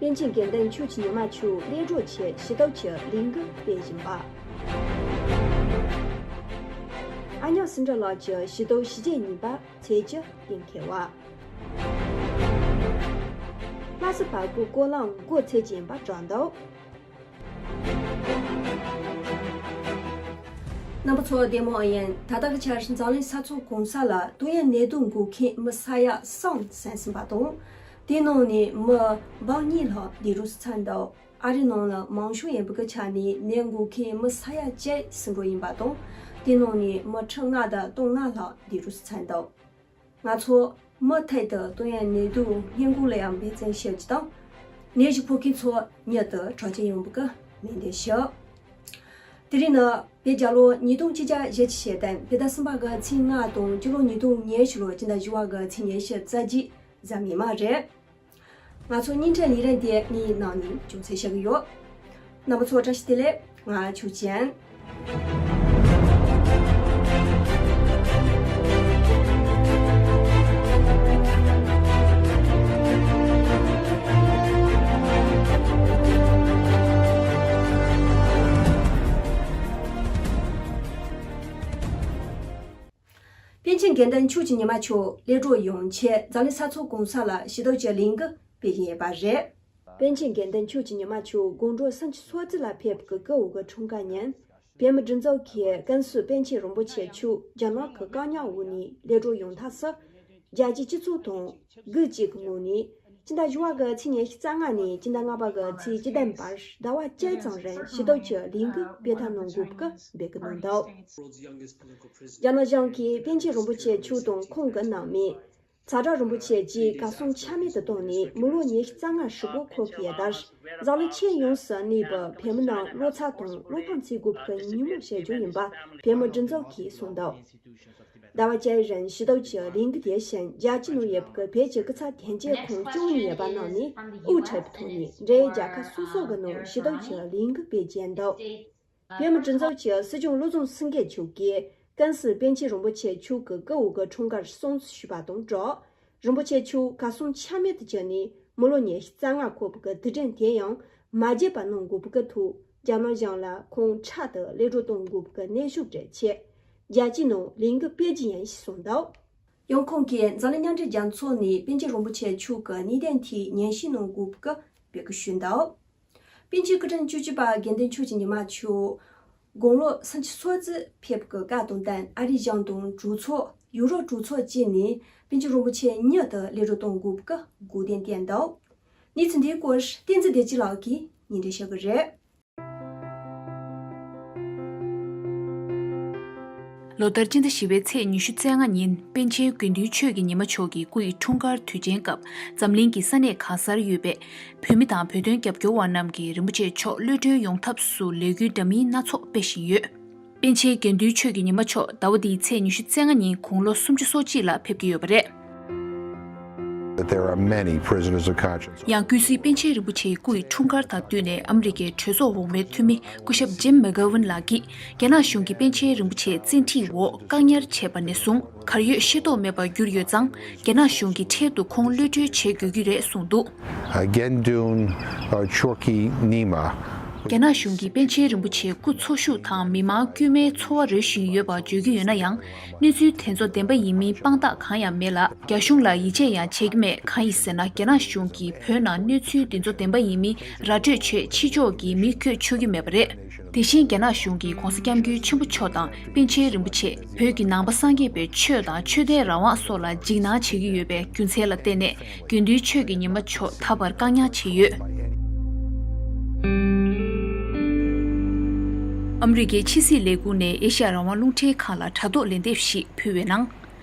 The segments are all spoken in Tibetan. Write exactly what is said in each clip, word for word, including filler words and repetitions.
པཎ་ཆེན་དགེ་འདུན་ཆོས་ཀྱི་ཉི་མ་མཆོག་གློད་གྲོལ་ཆེད་ཞུ་གཏུག་གི་ལས་འགུལ་སྤེལ་བཞིན་པ། ཨ་ཉག་སིན་ཏྲ་ལགས་ཀྱི་ཞུ་གཏུག་ཞི་བྱེད་ཉིན་པ་ཚེས་བཅུ་གཏན་འཁེལ་བ། ལྷ་ས་བར་སྐོར་སྐོར་ལམ་འགོ་ཚུགས་ཀྱི་ཡིན་པ་བསྒྲགས་འདུག། རྣམ་པ་ཚོ་བདེ་མོ་ཨ་ཡིན། ད་ལྟ་གི་ཆར་འཛམ་གླིང་ས་ཕྱོགས་གང་ས་ལ་ཏོག་དབྱིབས་ནད་དུག་འགོས་མཁན་མི་ས་ཡ་གསུམ་ཟིན་ཟིན་པ་དང་། དེའི་ནང་ནས་མི་འབུམ་གཉིས་ལྷག་འདས་གྲོངས་སུ་ཚུད་འདུག། ཨ་རིའི་ནང་ལ་མང་ཤོས་ཡིན་པའི་ཆ་ནས་ནད་འགོས་མཁན་མི་ས་ཡ་བཅུ་ཟིན་འགྲོ་ཡིན་པ་དང་། དེའི་ནང་ནས་མི་ཁྲི་ལྔ་དང་སྟོང་ལྔ་ལྷག་འདས་གྲོངས་སུ་ཚུད་འདུག། ང་ཚོ་མུ་མཐུད་དུ་ཏོག་དབྱིབས་ནད་དུག་སྔོན་འགོག་ལ་ཡང་འབད་བརྩོན་ཞུ་རྒྱུ་དང་། ནད་གཞི་ཕོག་མཁན་ཚོ་མྱུར་དུ་དྲག་སྐྱེད་ཡོང་བའི་སྨོན་འདུན་ཞུ། དེ་རིང་ནི་བོད་རྒྱལ་ལོ་ཉིས་སྟོང་ཆིག་བརྒྱ་ཞེ་གཅིག་ཞེ་བདུན་བོད་ཟླ་གསུམ་པ་གི་ཚེས་ལྔ་དང་སྤྱི་ལོ་ཉིས་སྟོང་ཉི་ཤུ་ལོ་སྤྱི་ཟླ་བཞི་པ་གི་ཚེས་ཉི་ཤུ་རྩ་གཅིག་གཟའ་མིག་དམར་རེད། ང་ཚོ་བརྙན་འཕྲིན་ལས་རིམ་དེ་ངའི་ནང་ནས་ཅུང་ཟད་བཤད་ཀྱི་ཡོད། རྣམ་པ་ཚོ་བཀྲ་ཤིས་བདེ་ལེགས། ང་ཆོས་ཅན། པཎ་ཆེན་དགེ་འདུན་ཆོས་ཀྱི་ཉི་མ་མཆོག་གློད་གྲོལ་ཡོང་ཆེད་འཛམ་གླིང་ས་ཕྱོགས་གང་ས་ལ་ཞུ་གཏུག་གི་ལས་འགུལ་སྤེལ་བཞིན་ཡོད་པ་རེད། པཎ་ཆེན་དགེ་འདུན་ཆོས་ཀྱི་ཉི་མ་མཆོག་དགུང་གྲངས་སུམ་ཅུ་སོ་གཅིག་ལ་ཕེབས་ཀྱི་སྐུ་འོ་གི་འཁྲུངས་སྐར་ཉིན། བོད་མི་སྒྲིག་འཛུགས་ཀྱིས་ཀུན་གཟིགས་པཎ་ཆེན་རིན་པོ་ཆེ་མཆོག་རྒྱ་ནག་གི་བཀག་ཉར་འོག་ནས་གློད་གྲོལ་ཡོང་ཐབས་སུ། རྒྱལ་སྤྱིའི་སྤྱི་ཚོགས་དང་སྒེར་གཅིག་གི་ངོས་ནས་སྤྱི་ཟླ་བཞི་པ་གི་ཚེས་ཉི་ཤུ་རྩ་ལྔ་ནས་སྤྱི་ཟླ་ལྔ་པ་གི་ཚེས་བཅུ་བདུན་བར་ཟླ་བ་བཅུ་ཙམ་རིང་ཞུ་གཏུག་གི་ལས་འགུལ་སྤེལ་ཐབས་གནང་དགོས་པའི་འབོད་སྐུལ་གནང་འདུག། རྒྱ་ནག་གཞུང་གིས་པཎ་ཆེན་རིན་པོ་ཆེ་མཆོག་དང་ཁོང་གི་རྣམ་སྨིན། ཚ་གྲང་རིན་པོ་ཆེ་བཅས་གར་སོང་ཆ་མེད་དུ་བཏང་ནས་མི་ལོ་ཉི་ཤུ་རྩ་ལྔ་ཧྲིལ་པོ་འཁོར་གྱི་ཡོད་པར། འཛམ་གླིང་ཁྱོན་ཡོངས་སུ་གནས་པའི་བོད་མི་རྣམས་བློ་འཚབ་དང་བློ་ཕམ་བྱེད་དགོས་པའི་ཉིན་མོ་བྱེད་རྒྱུ་ཡིན་པ་བོད་མི་སྒྲིག་འཛུགས་ཀྱིས་གསུངས་འདུག། ཟླ་བ་བཅུའི་རིང་ཞུ་གཏུག་གི་ལས་འགུལ་དེ་བཞིན་རྒྱལ་སྤྱིའི་ནང་ཡོད་པའི་བོད་ཀྱི་སྐུ་ཚབ་དོན་གཅོད་ཁང་བཅུ་གཉིས་ཡོད་པ་རྣམས་ནས་དབུ་ཁྲིད་པའི་ཐོག་ནས་འབྲེལ་ཡོད་རྒྱལ་ཁབ་སོ་སོ་གི་ནང་ཞུ་གཏུག་གི་ལས་འགུལ་སྤེལ་གྱིན་འདུག། བོད་མི་སྒྲིག་འཛུགས་ཀྱི་སྲིད་སྐྱོང་བློ་བཟང་སེང་གེ་མཆོག་གིས་ཀུན་གཟིགས་པཎ་ཆེན་རིན་པོ་ཆེ་མཆོག་གི་སྐུ་འོ་གི་འཁྲུངས་སྐར་སྲུང་བརྩི་ཞུས་པ་དང་སྦྲགས། རིན་པོ་ཆེ་མཆོག་གར་སོང་ཆ་མེད་དུ་གྱུར་ནས་མི་ལོ་ཉི་ཤུ་རྩ་ལྔ་འཁོར་བའི་དུས་དྲན་དེ་ཡང་མ་བརྗེད་པ་གནང་དགོས་པའི་ཐོག་རྒྱ་ནག་གཞུང་ལ་ཁོང་འཕྲལ་དུ་གློད་གྲོལ་གཏོང་དགོས་པའི་གནོན་ཤུགས་སྤྲད་ཆེད་རྒྱལ་སྤྱིའི་ནང་ལས་འགུལ་སྤེལ་རྒྱུ་ཡིན་ཞེས་གསུངས་འདུག། ཡང་ཁོང་གིས་འཛམ་གླིང་མཉམ་འབྲེལ་རྒྱལ་ཚོགས་ནས་པཎ་ཆེན་རིན་པོ་ཆེ་མཆོག་གི་གནས་བརྟན་ཐད་ཉམས་ཞིབ་གནང་དགོས་པའི་འབོད་སྐུལ་ཞུས་འདུག། པཎ་ཆེན་སྐུ་ཕྲེང་བཅུ་གཅིག་པ་དགེ་འདུན་ཆོས་ཀྱི་ཉི་མ་མཆོག་དགུང་ལོ་སུམ་ཅུ་སོ་གཅིག་ཕེབས་ཀྱི་སྐབས་དང་བསྟུན་ཨ་རིའི་གཞུང་དང་གྲོས་ཚོགས་ཡུ་རོབ་གྲོས་ཚོགས་བཅས་ནས་པཎ་ཆེན་རིན་པོ་ཆེ་མྱུར་དུ་གློད་གྲོལ་གཏོང་དགོས་པའི་དགོས་འདུན་བཏོན་འདུག། གནས་ཚུལ་འདིའི་སྐོར་བསྟན་འཛིན་བདེ་སྐྱིད་ལགས་ཀྱིས་སྙན་སྒྲོན་ཞུ་གི་རེད། ལོ་ལྟར་སྤྱི་ཟླ་བཞི་པའི་ཚེས་ཉི་ཤུ་རྩ་ལྔ་ཉིན་པཎ་ཆེན་དགེ་འདུན་ཆོས་ཀྱི་ཉི་མ་མཆོག་གི་སྐུ་ཡི་འཁྲུངས་སྐར་དུས་ཆེན་སྐབས་འཛམ་གླིང་གི་ས་གནས་གང་སར་ཡོད་པའི་བོད་མི་དང་བོད་དོན་རྒྱབ་སྐྱོར་བ་རྣམས་ཀྱིས་རིན་པོ་ཆེ་མཆོག་གློད་གྲོལ་ཡོང་ཐབས་སུ་ལས་འགུལ་འདྲ་མིན་སྣ་ཚོགས་སྤེལ་བཞིན་ཡོད། པཎ་ཆེན་དགེ་འདུན་ཆོས་ཀྱི་ཉི་མ་མཆོག་ཟླ་བ་འདིའི་ཚེས་ཉི་ཤུ་རྩ་ལྔ་ཉིན་དགུང་ལོ་སུམ་ཅུ་སོ་གཅིག་ལ་ཕེབས་ཀྱི་ཡོད་པ་རེད། That there are many prisoners of conscience. ཡང་ཀུན་གཟིགས་པཎ་ཆེན་རིན་པོ་ཆེའི་སྐུ་ཡི་འཁྲུངས་སྐར་དང་བསྟུན་ནས་ཨ་མི་རི་ཀའི་གྲོས་ཚོགས་འོག་མའི་འཐུས་མི་སྐུ་ཞབས་ཇིམ་མེག་གྷོ་ཝན་ལགས་ཀྱིས་རྒྱ་ནག་གཞུང་གིས་པཎ་ཆེན་རིན་པོ་ཆེ་བཙན་ཁྲིད་འོག་བཀག་ཉར་བྱས་པ་ནས་བཟུང་གར་ཡོད་ཤེས་རྟོགས་མེད་པར་གྱུར་ཡོད་ཙང་། རྒྱ་ནག་གཞུང་གིས་འཕྲལ་དུ་ཁོང་གློད་གྲོལ་བྱེད་དགོས་ཀྱི་རེད་གསུངས་འདུག། Gendun uh, Chorkey Nyima. རྒྱ་ནག་གཞུང་གིས་པཎ་ཆེན་རིན་པོ་ཆེའི་སྐུ་འཚོ་བཞུགས་དང་མི་མང་དཀྱུས་མའི་འཚོ་བ་རོལ་བཞིན་ཡོད་པ་བརྗོད་ཀྱི་ཡོད་ན་ཡང་། གནས་ཚུལ་དེ་ཚོ་བདེན་པ་ཡིན་མིན་དཔང་རྟགས་གང་ཡང་མེད་ལ། རྒྱ་གཞུང་ལ་ཡིད་ཆེས་ཡང་བྱེད་ཀྱི་མེད། གང་ཡིན་ཟེར་ན། རྒྱ་ནག་གཞུང་གིས་བོད་ནང་གནས་ཚུལ་འདི་ཚོ་བདེན་པ་ཡིན་མིན་ར་སྤྲོད་ཆེད་ཕྱི་ཕྱོགས་ཀྱི་མི་བསྐྱོད་ཆོག་གི་མེད་པ་རེད། དེ་བཞིན་རྒྱ་ནག་གཞུང་གིས་༧གོང་ས་༧སྐྱབས་མགོན་ཆེན་པོ་མཆོག་དང་པཎ་ཆེན་རིན་པོ་ཆེ། བོད་ཀྱི་ནང་པ་སངས་རྒྱས་པའི་ཆོས་དང་ཆོས་དད་རང་དབང་སོགས་ལ་འཇིགས་སྣང་བྱེད་ཀྱི་ཡོད་པའི་རྒྱུ་མཚན་ལ་བརྟེན་ནས། དགེ་འདུན་ཆོས་ཀྱི་ཉི་མ་མཆོག་ད་བར་བཀག་ཉར་བྱས་ཡོད། ཨ་མི་རི་ཀའི་ཕྱི་སྲིད་ལས་ཁུངས་ནས་ཨེ་ཤ་ཡ་རང་དབང་རླུང་འཕྲིན་ཁང་ལ་དྲ་ཐོག་ལན་འདེབས་ཤིག་ཕུལ་བའི་ནང་།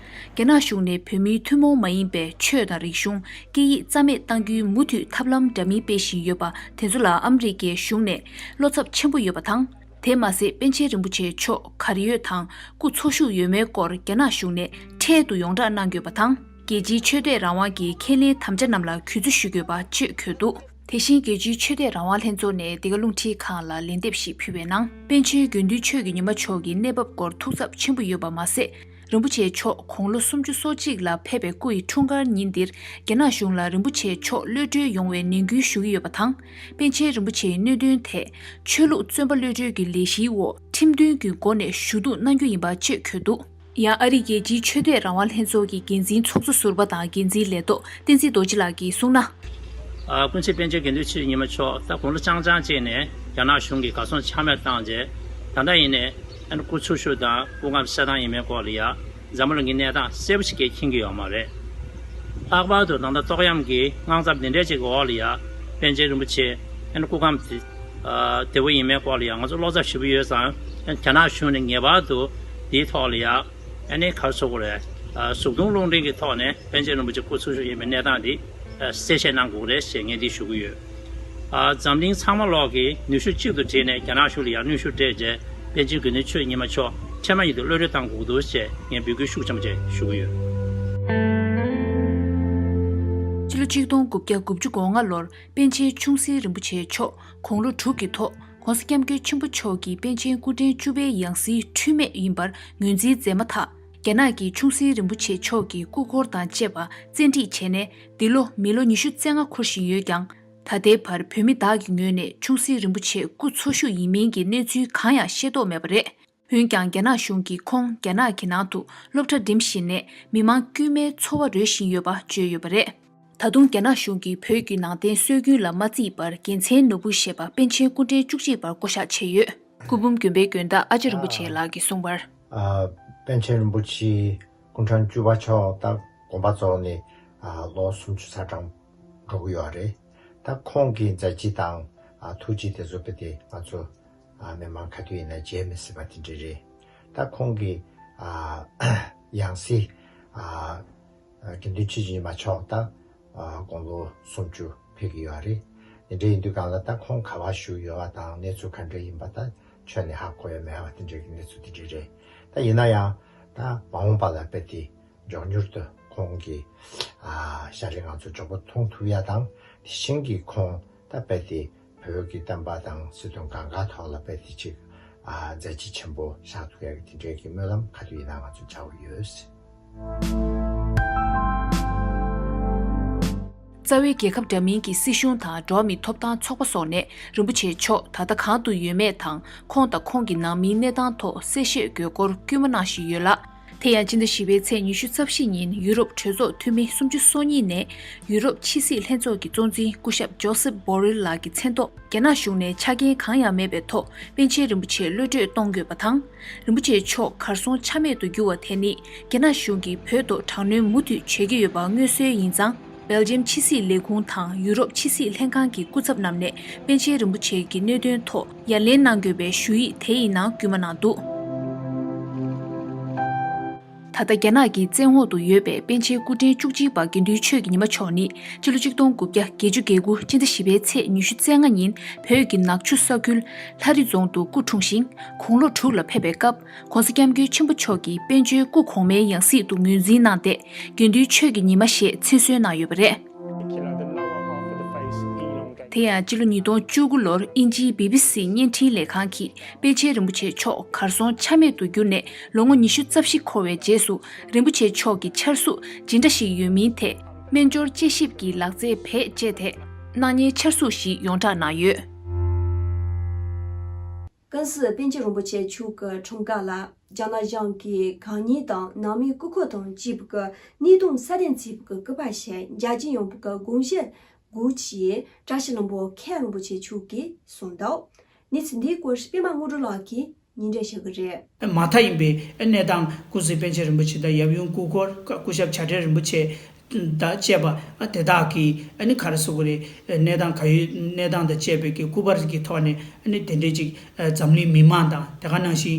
རྒྱ་ནག་གཞུང་ནས་བོད་མིའི་ཐུན་མོང་མ་ཡིན་པའི་ཆོས་དང་རིག་གཞུང་སྐད་ཡིག་རྩ་མེད་གཏང་རྒྱུའི་མུ་མཐུད་ཐབས་ལམ་འདྲ་མིན་སྤེལ་བཞིན་ཡོད་པ་དེ་ཚོ་ལ་ཨ་མི་རི་ཀའི་གཞུང་ནས་བློ་འཚབ་ཆེན་པོ་ཡོད་པ་དང་། དེ་མ་ཟད་པཎ་ཆེན་རིན་པོ་ཆེ་མཆོག་གར་ཡོད་དང་སྐུ་འཚོ་བཞུགས་ཡོད་མེད་སྐོར་རྒྱ་ནག་གཞུང་ནས་འཕྲལ་དུ་ཡོངས་བསྒྲགས་གནང་དགོས་པ་དང་། རྒྱལ་སྤྱིའི་ཆོས་དད་རང་དབང་གི་ཁས་ལེན་དམ་བཅའ་རྣམས་ལ་གུས་བརྩི་ཞུ་དགོས་པ་བཅས་འཁོད་འདུག། དེ་བཞིན་རྒྱལ་སྤྱིའི་ཆོས་དད་རང་དབང་ལྷན་ཚོགས་ནས་འདི་ག་རླུང་འཕྲིན་ཁང་ལ་ལན་འདེབས་ཤིག་ཕུལ་བའི་ནང་། པཎ་ཆེན་དགེ་འདུན་ཆོས་ཀྱི་ཉི་མ་མཆོག་གི་གནས་བབ་སྐོར་ཐུགས་འཚབ་ཆེན་པོ་ཡོད་པ་མ་ཟད། རིན་པོ་ཆེ་མཆོག་དགུང་ལོ་སུམ་ཅུ་སོ་གཅིག་ལ་ཕེབས་པའི་སྐུ་ཡི་འཁྲུངས་སྐར་ཉིན་འདིར་རྒྱ་ནག་གཞུང་ལ་རིན་པོ་ཆེ་མཆོག་གློད་གྲོལ་ཡོང་བའི་ནན་སྐུལ་ཞུ་གི་ཡོད་པ་དང་། པཎ་ཆེན་རིན་པོ་ཆེའི་གནད་དོན་ཐད་ཆོས་ལུགས་བཙོན་པ་གློད་གྲོལ་གྱི་ལས་གཞིའི་འོག་ཁྲིམས་མཐུན་གྱི་སྒོ་ནས་ཞུ་གཏུག་གནང་རྒྱུ་ཡིན་པ་བཅས་འཁོད་འདུག་ཡང་ཨ་རིའི་རྒྱལ་སྤྱིའི་ཆོས་དད་རང་དབང་ལྷན་ཚོགས་ཀྱི་འགན་འཛིན་ཚོགས་གཙོ་ཟུར་པ་དང་འགན་འཛིན་ལས་ཐོག་བསྟན་འཛིན་རྡོ་རྗེ་ལགས་ཀྱིས་གསུངས་ན། ཨ། སྐུ་ཚེ་པཎ་ཆེན་དགེ་འདུན་ཆོས་ཀྱི་ཉི་མ་མཆོག་ད་དགུང་ལོ་རྐྱང་རྐྱང་བྱས་ནས་རྒྱ་ནག་གཞུང་གིས་གར་སོང་ཆ་མེད་བཏང་རྗེས། ད་ལྟ་ཡིན་ནའི་ཨ་ནི་སྐུ་འཚོ་བཞུགས་དང་སྐུ་ཁམས་གསལ་ཐང་ཡིན་མིན་སྐོར་ལ་ཡ་འཛམ་བུ་གླིང་གི་གནས་སྟངས་གསལ་པོ་ཞིག་གིས་མཁྱེན་གྱི་ཡོད་མ་རེད། ལྷག་པར་དུ་ད་ལྟ་ཏོག་དབྱངས་ཀྱི་དངངས་འཚབ་འདི་འདྲའི་ཅིག་གི་འོག་ལ་ཡ་པཎ་ཆེན་རིན་པོ་ཆེ་ཨ་ནི་སྐུ་ཁམས་དེ་ཨ་བདེ་པོ་ཡིན་མིན་སྐོར་ལ་ཡ་ང་ཚོ་བློ་འཚབ་ཞེ་པོ་ཡོད་ཙང་། རྒྱ་ནག་གཞུང་ནས་ངེས་པར་དུ་དེའི་ཐོག་ལ་ཡ་ཨ་ནི་ག་རེ་ཟེར་དགོས་རེད། ཨ། གཟུགས་མཐོང་རླུང་འཕྲིན་གྱི་ཐོག་ནས་པཎ་ཆེན་རིན་པོ་ཆེ་སྐུ་འཚོ་བཞུགས་ཡིན་པའི་གནས་སྟངས་འདི་ཨ་གསལ་བཤད་གནང་དགོས་རེད་ཅེས་ངས་འདི་ཞུ་གི་ཡོད། ཨ། འཛམ་གླིང་ཚང་མ་ལོག་གིས་ནུས་ཤུགས་གཅིག་ཏུ་བསྒྲིལ་ནས་རྒྱ་ནག་གཞུང་ལ་ཡང་གནོན་ཤུགས་སྤྲད་རྗེས་པཎ་ཆེན་དགེ་འདུན་ཆོས་ཉི་མ་མཆོག་འཕྲལ་མ་ཉིད་དུ་གློད་གྲོལ་གཏང་དགོས་འདུག་ཅེས་ངས་འབོད་སྐུལ་ཤུགས་ཆེན་པོ་བྱས་ཞུ་གི་ཡོད། སྤྱི་ལོ་ཆིག་སྟོང་དགུ་བརྒྱ་དགུ་བཅུ་གོ་ལྔ་ལོར་པཎ་ཆེན་ཆུང་སྲིད་རིན་པོ་ཆེ་མཆོག་དགུང་ལོ་དྲུག་གི་ཐོག་༸གོང་ས་༸སྐྱབས་མགོན་ཆེན་པོ་མཆོག་གིས་པཎ་ཆེན་སྐུ་ཕྲེང་བཅུ་པའི་ཡང་སྲིད་འཁྲུལ་མེད་ཡིན་པར་ངོས་འཛིན་མཛད་མ་ཐག་རྒྱ་ནག་གིས་ཆུང་སྲིད་རིན་པོ་ཆེ་མཆོག་གི་སྐུ་འཁོར་དང་བཅས་པ་བཙན་ཁྲིད་བྱས་ནས། འདི་ལོ་མི་ལོ་ཉི་ཤུ་རྩ་ལྔ་འཁོར་བཞིན་ཡོད་ཀྱང་། ད་ལྟའི་བར་བོད་མི་དག་གི་ངོས་ནས་ཆུང་སྲིད་རིན་པོ་ཆེ་སྐུ་འཚོ་བཞུགས་ཡིན་མིན་གྱི་གནས་ཚུལ་གང་ཡང་ཤེས་རྟོགས་མེད་པ་རེད། འོན་ཀྱང་རྒྱ་ནག་གཞུང་གིས་ཁོང་རྒྱ་ནག་གི་ནང་དུ་སློབ་གྲྭ་འགྲིམ་བཞིན་ནས་མི་མང་དཀྱུས་མའི་འཚོ་བ་རོལ་བཞིན་ཡོད་པ་བརྗོད་ཡོད་པ་རེད། ད་དུང་རྒྱ་ནག་གཞུང་གིས་བོད་ཀྱི་ནང་བསྟན་སྲོལ་རྒྱུན་ལ་མ་བརྩིས་པར་རྒྱལ་མཚན་ནོར་བུ་ཞེས་པ་པཎ་ཆེན་སྐུ་ཕྲེང་བཅུ་གཅིག་པར་བསྐོ་བཞག་བྱས་ཡོད། སྐུ་འབུམ་དགོན་པའི་དགོན་བདག་ཨ་ཅེ་རིན་པོ་ཆེ་ལགས་ཀྱིས་གསུངས་པར། ཨ། པཎ་ཆེན་རིན་པོ་ཆེ་སྐུ་ཕྲེང་བཅུ་པ་མཆོག་ད་དགོངས་པ་རྫོགས་ནས་ཨ་ལོ་སུམ་ཅུ་ཚ་གྲངས་འགྲོ་གི་ཡོད་རེད། ད་ཁོང་གི་མཛད་རྗེས་དང་ཨ་ཐུགས་རྗེ་དེ་ཚོ་དཔེ་དེ་ང་ཚོ་ཨ་མི་མང་ག་དུས་ཡིན་ན་བརྗེད་མི་སྲིད་པ་དེ་འདྲ་རེད། ད་ཁོང་གི་ཨ་ཡང་སྲིད་ཨ་དགེ་འདུན་ཆོས་ཀྱི་ཉི་མ་མཆོག་ད་ཨ་དགུང་ལོ་སུམ་ཅུ་ཕེབས་ཀྱི་ཡོད་རེད། དེ་འདྲ་ཡིན་དུས་གང་ལ་ད་ཁོང་ག་པར་བཞུགས་ཡོད་པ་དང་གནས་ཚུལ་ག་འདྲ་ཡིན་པ་ད་ཁྱོན་ནས་ཧ་གོ་ཡ་མེད་པ་དེ་འདྲ་གི་གནས་ཚུལ་དེ་འདྲ་རེད། ད་ཡིན་ན་ཡང་ད་མ་འོངས་པ་ལ་དཔེ་དེ་མགྱོགས་མྱུར་དུ་ཁོང་གི་ཨ་ཞལ་རས་ང་ཚོ་མགྱོགས་པོ་མཐོང་ཐུབ་ཡ་དང་། དེ་བཞིན་གྱི་ཁོང་ད་དཔེ་དེ་བོད་ཀྱི་བསྟན་པ་དང་སྲིད་དོན་གང་ག་ཐོག་ལ་དཔེ་དེ་ཅིག་ཨ་མཛད་རྗེས་ཆེན་པོ་བཞག་ཐུབ་ཡ་གི་དེ་འདྲའི་གི་སྨོན་ལམ་ག་དུས་ཡིན་ན་ང་ཚོ་བྱ་འོ་ཡོད། རྩ་བའི་རྒྱལ་ཁབ་འདྲ་མིན་གྱི་སྲིད་གཞུང་དང་འགྲོ་བ་མིའི་ཐོབ་ཐང་ཚོགས་པ་སོགས་ནས་རིན་པོ་ཆེ་མཆོག་ད་ལྟ་གང་དུ་ཡོད་མེད་དང་ཁོང་དང་ཁོང་གི་ནང་མིའི་གནས་སྟངས་ཐོག་གསལ་བཤད་དགོས་སྐོར་སྐུལ་མ་གནང་བཞིན་ཡོད་ལ། དེ་ཡང་སྤྱི་ཟླ་བཞི་པའི་ཚེས་ཉི་ཤུ་རྩ་བཞི་ཉིན་ཡུ་རོབ་གྲོས་ཚོགས་འཐུས་མི་སུམ་ཅུ་སོ་གཉིས་ནས་ཡུ་རོབ་ཕྱི་སྲིད་ལྷན་ཚོགས་ཀྱི་གཙོ་འཛིན་སྐུ་ཞབས་ཇོ་སེབ་བྷོ་རེལ་ལགས་ཀྱི་མཚན་ཐོག་རྒྱ་ནག་གཞུང་ནས་ཆ་རྐྱེན་གང་ཡང་མེད་པའི་ཐོག་པཎ་ཆེན་རིན་པོ་ཆེ་གློད་གྲོལ་གཏོང་དགོས་པ་དང་། རིན་པོ་ཆེ་མཆོག་གར་སོང་ཆ་མེད་དུ་གྱུར་བ་དེ་ནི་རྒྱ་ནག་གཞུང་གིས་བོད་དུ་དྲག་གནོན་མུ་མཐུད་བྱེད་ཀྱི་ཡོད་པ་མངོན་གསལ་ཡིན་ཙང་། སྦེལ་ཇམ་ཕྱི་སྲིད་ལས་ཁུངས་དང་ཡུ་རོབ་ཕྱི་སྲིད་ལྷན་ཁང་གི་སྐུ་ཚབ་རྣམས་ནས་པཎ་ཆེན་རིན་པོ་ཆེ་གི་གནད་དོན་ཐོག་ཡ་ལན་གནང་དགོས་པའི་ཞུ་ཡིག་དེ་ཡི་ནང་བསྐུལ་མ་གནང་འདུག་ད་ལྟ་རྒྱ་ནག་གི་བཙན་འོག་ཏུ་ཡོད་པའི་པཎ་ཆེན་སྐུ་ཕྲེང་བཅུ་གཅིག་པ་དགེ་འདུན་ཆོས་ཀྱི་ཉི་མ་མཆོག་ནི་སྤྱི་ལོ་གཅིག་སྟོང་དགུ་བརྒྱ་བརྒྱད་ཅུ་གྱ་དགུ་སྤྱི་ཟླ་བཞི་པའི་ཚེས་ཉི་ཤུ་རྩ་ལྔ་ཉིན་བོད་ཀྱི་ནག་ཆུ་ས་ཁུལ་ལྷ་རི་རྫོང་དུ་སྐུ་འཁྲུངས་ཤིང་། དགུང་ལོ་དྲུག་ལ་ཕེབས་པའི་སྐབས་༸གོང་ས་༸སྐྱབས་མགོན་ཆེན་པོ་མཆོག་གིས་དཔལ་འབྱོར་སྐུ་གོང་མའི་ཡང་སྲིད་དུ་ངོས་འཛིན་གནང་སྟེ། དགེ་འདུན་ཆོས་ཀྱི་ཉི་མ་ཞེས་མཚན་གསོལ་གནང་ཡོད་པ་རེད། དེ་ཡང་སྤྱི་ལོ་ཉིས་སྟོང་བཅུ་དགུ་ལོར་དབྱིན་ཇིའི་བི་བི་སི་བརྙན་འཕྲིན་ལས་ཁང་གིས་པཎ་ཆེན་རིན་པོ་ཆེ་མཆོག་གར་སོང་ཆ་མེད་དུ་གྱུར་ནས་ལོ་ངོ་ཉི་ཤུ་རྩ་བཞི་འཁོར་བའི་རྗེས་སུ་རིན་པོ་ཆེ་མཆོག་གི་ཆར་ཟུག་ཇི་འདྲ་ཞིག་ཡོད་མིན་ཐད་སྨན་སྦྱོར་དཔྱད་ཞིབ་ཀྱི་ལག་རྩལ་བེད་སྤྱད་དེ་སྣང་བརྙན་འཆར་ཟུག་ཞིག་ཡོངས་བསྒྲགས་གནང་ཡོད། ཀན་སུའུ་པཎ་ཆེན་རིན་པོ་ཆེ་མཆོག་གི་འཁྲུངས་སྐར་ལ་རྒྱ་ནག་གཞུང་གིས་གང་ཉིད་དང་ནང་མིའི་སྐུ་འཁོར་དང་བཅས་པའི་གནས་སྟངས་གསལ་སྟོན་བྱས་པའི་སྐུ་པར་ཞིག་མཇལ་རྒྱུ་ཡོང་བའི་དགོངས་བཞེས་དགོས་ཞེས་བཀྲ་ཤིས་ལྷུན་པོ་མཁན་རིན་པོ་ཆེ་མཆོག་གིས་གསུངས་འདུག་གནས་ཚུལ་འདིའི་སྐོར་པད་མ་དངོས་གྲུབ་ལགས་ཀྱིས་ཉིན་རེ་བཤད་ཀྱི་རེད། མ་མཐའ་ཡིན་པའི་གནས་སྟངས་སྐུ་ཚེ་པཎ་ཆེན་རིན་པོ་ཆེ་དང་ཡབ་ཡུམ་སྐུ་འཁོར་སྐུ་ཞབས་བྱ་བྲལ་རིན་པོ་ཆེ་དང་བཅས་པ་དེ་དག་གི་ཨ་ནི་ག་རེ་ཟེར་དགོས་རེད། གནས་སྟངས་ག་ཡོད་གནས་སྟངས་དང་བཅས་པའི་གི་སྐུ་པར་གྱི་ཐོག་ནས་ཨ་ནི་དེ་འདྲའི་ཅིག་འཛམ་གླིང་མི་མང་དང་དེ་ག་ནང་བཞིན་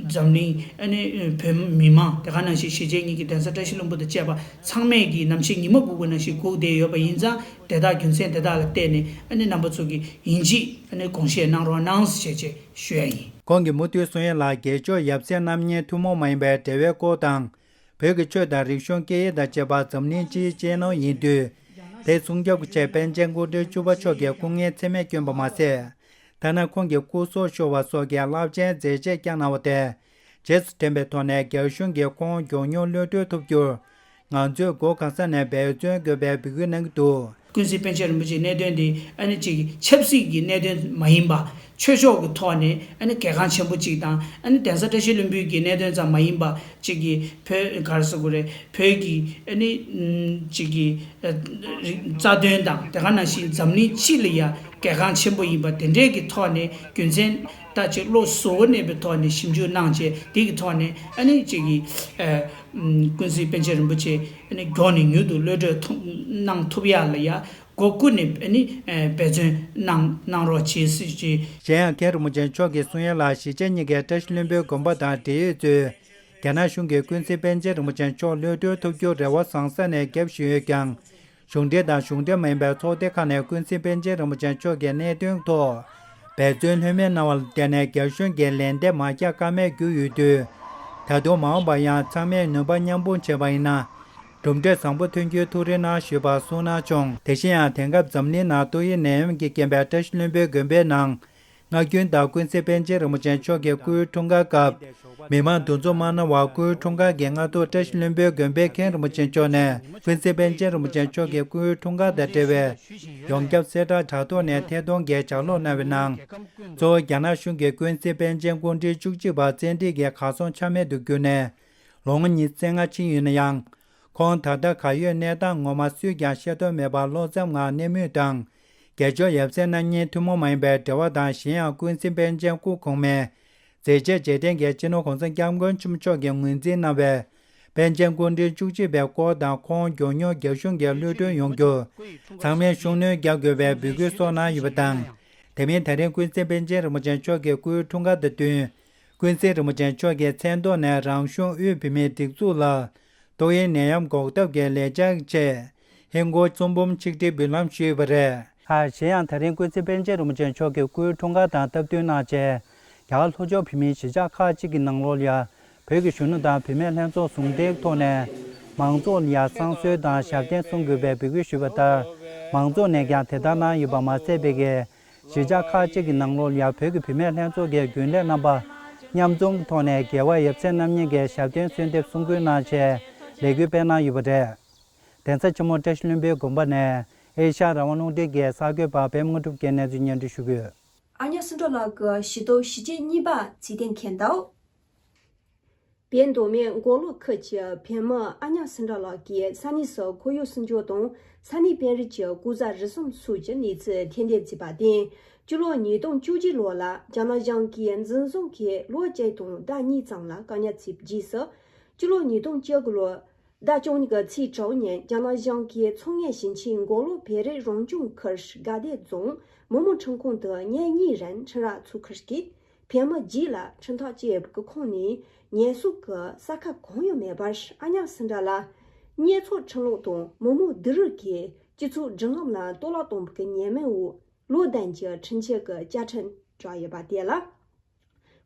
འཛམ་གླིང་ཨ་ནི་བོད་མི་མང་དེ་ག་ནང་བཞིན་གཞིས་བྱེས་གཉིས་ཀྱི་གདན་ས་བཀྲ་ཤིས་ལྷུན་པོ་དང་བཅས་པ་ཚང་མས་ཀྱི་ནམ་ཞིག་ཉི་མ་སྒུག་པ་ནང་བཞིན་སྒུག་བསྡད་ཡོད་པ་ཡིན་ཙང་དེ་དག་རྒྱུ་མཚན་དེ་དག་ལ་བལྟས་ནས་ཨ་ནི་རྣམ་པ་ཚོ་གིས་ཡིན་གཅིག་ཨ་ནི་དགོངས་བཞེས་གནང་རོགས་གནང་ཞེས་བཅས་ཞུ་ཡ་ཡིན། ཁོང་གིས་མུ་མཐུད་གསུང་ཡ་ལ་རྒྱལ་མཆོག་ཡབ་སྲས་རྣམ་གཉིས་ཐུན་མོང་མ་ཡིན་པའི་འབྲེལ་བའི་སྐོར་དང་། བོད་ཀྱི་ཆོས་དང་རིག་གཞུང་སྐད་ཡིག་དང་བཅས་པ་འཛམ་གླིང་སྤྱིའི་གཅེས་ནོར་ཡིན་དུས། དེ་སྲུང་སྐྱོབ་ཀྱི་ཆེད་པཎ་ཆེན་སྐུ་ཕྲེང་བཅུ་པ་མཆོག་གིས་སྐུ་ངལ་ཚད་མེད་བསྐྱོན་པ་མ་ཟད། ཐ་ན་ཁོང་གི་སྐུ་སྲོག་ཤོར་བ་སོགས་ཀྱི་རླབས་ཆེན་མཛད་རྗེས་བསྐྱངས་གནང་བ་དེ། རྗེས་སུ་དྲན་པའི་ཐོག་ནས་རྒྱ་གཞུང་གིས་ཁོང་མགྱོགས་མྱུར་གློད་གྲོལ་ཐུབ་རྒྱུར། ང་ཚོས་སྒོ་གང་ས་ནས་འབད་བརྩོན་དགོས་པའི་འབོད་སྐུལ་གནང་གི་འདུག། ཀུན་གཟིགས་པཎ་ཆེན་རིན་པོ་ཆེའི་གནད་དོན་འདི་ཨ་ནི་ཅིག་ཆབ་སྲིད་ཀྱི་གནད་དོན་མ་ཡིན་པ། ཆོས་ཕྱོགས་ཀྱི་ཐོག་ནས་ཨ་ནི་གལ་འགངས་ཆེན་པོ་ཅིག་དང་། ཨ་ནི་གདན་ས་བཀྲ་ཤིས་ལྷུན་པོའི་གི་གནད་དོན་ཙམ་མ་ཡིན་པ་ཅིག་གི་བོད་ག་རེ་ཟེར་དགོས་རེད། བོད་ཀྱི་ཨ་ནི་ཅིག་གི་རྩ་དོན་དང་། དེ་ག་ནང་བཞིན་འཛམ་གླིང་སྤྱི་ལ་ཡང་གལ་འགངས་ཆེན་པོ་ཡིན་པ་དེ་འདྲའི་གི་ཐོག་ནས། རྒྱུ་མཚན་ད་ཅིག་བློ་གཟུ་བོ་གནས་པའི་ཐོག་ནས་ཞིབ་འཇུག་གནང་བྱས། དེ་གི་ཐོག་ནས་ཨ་ནི་ཅིག་གི་ཀུན་གཟིགས་པཎ་ཆེན་རིན་པོ་ཆེ་ཨ་ནི་མགྱོགས་ནས་མྱུར་དུ་གློད་གྲོལ་ཐུབ་གནང་ཐུབ་ཡག་ལ་ཡ་སྒོ་ཀུན་ནས་ཨ་ནི་འབད་བརྩོན་གནང་གནང་རོགས་བྱེད་ཟེར་གྱི། གཞན་ཡང་མཁན་རིན་པོ་ཆེ་མཆོག་གིས་གསུང་ཡ་ལ། གཞིས་བྱེས་གཉིས་ཀའི་བཀྲ་ཤིས་ལྷུན་པོའི་དགོན་པ་དང་འབྲེལ་ཡོད་ཚོས། རྒྱ་ནག་གཞུང་གིས་ཀུན་གཟིགས་པཎ་ཆེན་རིན་པོ་ཆེ་མཆོག་གློད་གྲོལ་ཐུབ་རྒྱུར་རེ་བ་བཟང་ས་ནས་བརྒྱབ་བཞིན་ཡོད་ཀྱང་། གཞུང་འབྲེལ་དང་གཞུང་འབྲེལ་མ་ཡིན་པའི་ཚོགས་སྡེ་ཁག་ནས་ཀུན་གཟིགས་པཎ་ཆེན་རིན་པོ་ཆེ་མཆོག་གི་གནད་དོན་ཐོག་འབད་བརྩོན་ལྷོད་མེད་གནང་བ་ལ་བརྟེན་ནས། རྒྱ་གཞུང་གིས་ལན་འདེབས་མ་རྒྱག་ཀ་མེད་གྱུར་ཡོད་དུས། ད་དུང་མ་འོངས་པར་ཡང་ཚང་མས་ནུས་པ་མཉམ་སྤུངས་བྱས་པ་ཡིན་ན། གྲུབ་འབྲས་བཟང་པོ་ཐོན་རྒྱུའི་ཐུགས་རེ་གནང་ཞུས་པ་གསུངས་གནང་བྱུང་། དེ་བཞིན་ཡང་དེང་སྐབས་འཛམ་གླིང་ནང་ཏོག་དབྱིབས་ནད་ཡམས་ཀྱི་རྐྱེན་པས་བཀྲ་ཤིས་ལྷུན་པོའི་དགོན་པའི་ནང་། སྔར་རྒྱུན་ལྟར་ཀུན་གཟིགས་པཎ་ཆེན་རིན་པོ་ཆེ་མཆོག་གི་སྐུའི་འཁྲུངས་སྐར་སྐབས། མི་མང་འདུ་འཛོམས་མ་གནང་བར། སྐུའི་འཁྲུངས་སྐར་གྱི་སྔ་དྲོ་བཀྲ་ཤིས་ལྷུན་པོའི་དགོན་པའི་མཁན་རིན་པོ་ཆེ་མཆོག་ནས། ཀུན་གཟིགས་པཎ་ཆེན་རིན་པོ་ཆེ་མཆོག་གི་སྐུའི་འཁྲུངས་སྐར་དང་འབྲེལ་བའི་ཡོངས་ཁྱབ་གསལ་བསྒྲགས་དྲ་ཐོག་ནས་ཐད་གཏོང་གིས་ལྗགས་ཀློག་གནང་བའི་ནང་། གཙོ་བོ་རྒྱ་ནག་གཞུང་གིས་ཀུན་གཟིགས་པཎ་ཆེན་སྐུ་ཕྲེང་བཅུ་གཅིག་པ་བཙན་ཁྲིད་ཀྱིས་གར་སོང་ཆ་མེད་དུ་གྱུར་ནས་ལོ་ངོ་ཉི་ཤུ་རྩ་ལྔ་ཕྱིན་ཡོད་ན་ཡང་། ཁོང་ད་ལྟ་གར་ཡོད་གནས་སྟངས་ངོ་མ་སུས་ཀྱང་ཤེས་རྟོགས་མེད་པར། བློ་འཚབ་ངང་གནས་མུས་དང་། དགེ་སྦྱོར་ཡབ་སྲས་རྣམ་གཉིས་ཐུན་མོང་མ་ཡིན་པའི་འབྲེལ་བ་དང་། གཞན་ཡང་ཀུན་གཟིགས་པཎ་ཆེན་སྐུ་གོང་མའི་མཛད་རྗེས་རྗེས་དྲན་གྱི་སྤྱི་ནོར་༸གོང་ས་༸སྐྱབས་མགོན་ཆེན་པོ་མཆོག་གིས་ངོས་འཛིན་གནང་བའི་པཎ་ཆེན་སྐུ་ཕྲེང་བཅུ་གཅིག་པའི་སྐོར་དང་། ཁོང་མགྱོགས་མྱུར་རྒྱ་གཞུང་གིས་གློད་གྲོལ་ཡོང་རྒྱུར་ཚང་མས་ཤུགས་སྣོན་རྒྱག་དགོས་པའི་འབོད་སྐུལ་སོགས་གནང་ཡོད་པ་དང་། དེ་མིན་ད་རིང་ཀུན་གཟིགས་པཎ་ཆེན་རིན་པོ་ཆེ་མཆོག་གི་སྐུའི་འཁྲུངས་སྐར་དང་བསྟུན། ཀུན་གཟིགས་རིན་པོ་ཆེ་མཆོག་གི་མཚན་ཐོག་ནས་རང་གཞུང་དབུས་བོད་མིའི་སྒྲིག་འཛུགས་ལ། ཏོག་དབྱིབས་ནད་ཡམས་འགོག་ཐབས་ཀྱི་ལས་འཆར་ཆེད། ཧིན་སྒོར་སུམ་འབུམ་ཆིག་ཁྲི་འབུལ་ལམ་ཞུས་ཡོད་པ་རེད། ཨ། གཞན་ཡང་ད་རིང་ཀུན་གཟིགས་པཎ་ཆེན་རིན་པོ་ཆེ་མཆོག་གི་སྐུའི་འཁྲུངས་སྐར་དང་སྟབས་བསྟུན་གནང་ཆེད། རྒྱ་གར་ལྷོ་ཕྱོགས་བོད་མིའི་གཞིས་ཆགས་ཁག་ཅིག་གི་ནང་ལོགས་ལ་ཡ། བོད་ཀྱི་གཞོན་ནུ་དང་བུད་མེད་ལྷན་ཚོགས་ཟུང་འབྲེལ་ཐོག་ནས། མང་ཚོགས་ལ་ཡ་བསང་གསོལ་དང་ཞབས་བརྟན་གསུང་དགོས་པའི་འབོད་སྐུལ་ཞུས་པ་ལྟར། མང་ཚོགས་ནས་ཀྱང་དེ་ལྟར་གནང་ཡོད་པ་མ་ཟད། བོད་ཀྱི་གཞིས་ཆགས་ཁག་ཅིག་གི་ནང་ལོགས་ལ་ཡ། བོད་ཀྱི་བུད་མེད་ལྷན་ཚོགས་ཀྱི་རྒྱུན་ལས་རྣམ་པ་མཉམ་འཛོམས་ཐོག་ནས་རྒྱལ་བ་ཡབ་སྲས་རྣམ་གཉིས་ཀྱི་ཞབས་བརྟན་གསོལ་འདེབས་གསུང་འབུལ་གནང་ཆེད་ལས་འགུལ་སྤེལ་གནང་ཡོད་པ་རེད། གདན་ས་ཆེན་མོ་བཀྲ་ཤིས་ལྷུན་པོའི་དགོན་པ་ནས་ཨེ་ཤ་ཡ་རང་དབང་རླུང་འཕྲིན་གྱི་གསར་འགོད་པ་པད་མ་དངོས་གྲུབ་ཀྱིས་གནས་ཚུལ་སྙན་སྒྲོན་ཞུ་གི་ཡོད། ཨ་ཉག་སུ་འདྲ་ལགས་ཀྱི་ཞི་ཏོག་ཞི་བྱེད་གཉིས་པ་ཚིག་དོན་མཁྱེན་དོ། བོད་མདོ་སྨད་མགོ་ལོག་ཁུལ་གྱི་བོད་མི་ཨ་ཉག་སུ་འདྲ་ལགས་ཀྱིས་ས་གནས་སུ་ཁོར་ཡུག་སྲུང་སྐྱོབ་དང་ས་གནས་དཔོན་རིགས་ཀྱི་སྐུ་ཚབ་རུ་གསུམ་སོགས་ཀྱི་གནས་ཚུལ་ཐེར་འདོན་བྱས་པར་བརྟེན། སྤྱི་ལོ་ཉིས་སྟོང་བཅུ་གཅིག་ལོ་ལ་རྒྱ་ནག་གཞུང་གིས་འཛིན་བཟུང་གིས་ལོ་གཅིག་དང་ཟླ་གཉིས་ཙམ་ལ་བཀག་ཉར་བྱས་པའི་རྗེས་སུ། སྤྱི་ལོ་ཉིས་སྟོང་བཅུ་དགུ་ལོ་ཟླ་བཅུ་གཉིས་ཀྱི་ཚེས་དྲུག་ཉིན་རྒྱ་ནག་གཞུང་གིས་མཚོ་སྔོན་ཞིང་ཆེན་མགོ་ལོག་བོད་རིགས་རང་སྐྱོང་ཁུལ་དགའ་བདེ་རྫོང་མི་དམངས་ཁྲིམས་ཁང་དུ་ཉིན་གཉིས་རིང་ཁྲིམས་ར་ཚོགས་ཁུལ་གྱི་བོད་མི་བརྒྱད་ལ་ཁྲིམས་ཐག་བཅད་ཡོད་པའི་ཁོངས་ནས་ཉེས་གསོག་གི་ས་ཁག་གང་ཡང་མེད་པར། ཨ་ཉག་སུ་འདྲ་ལགས་གཉེན་ཚབ་ཁྲིམས་ལུགས་དང་མི་མང་སྡུག་རུས་ཀྱིས་སྤྱི་ཚོགས་སྒྲིག་ལམ་ལ་གཏོར་བརླག་གཏོང་བའི་ཉེས་མིང་འོག་ལོ་བདུན་གྱི་ཁྲིམས་ཆད་ཀྱི་བཅའ་ཁྲིམས་བསྒྲགས་ཡོད་པ་དེ་ལ།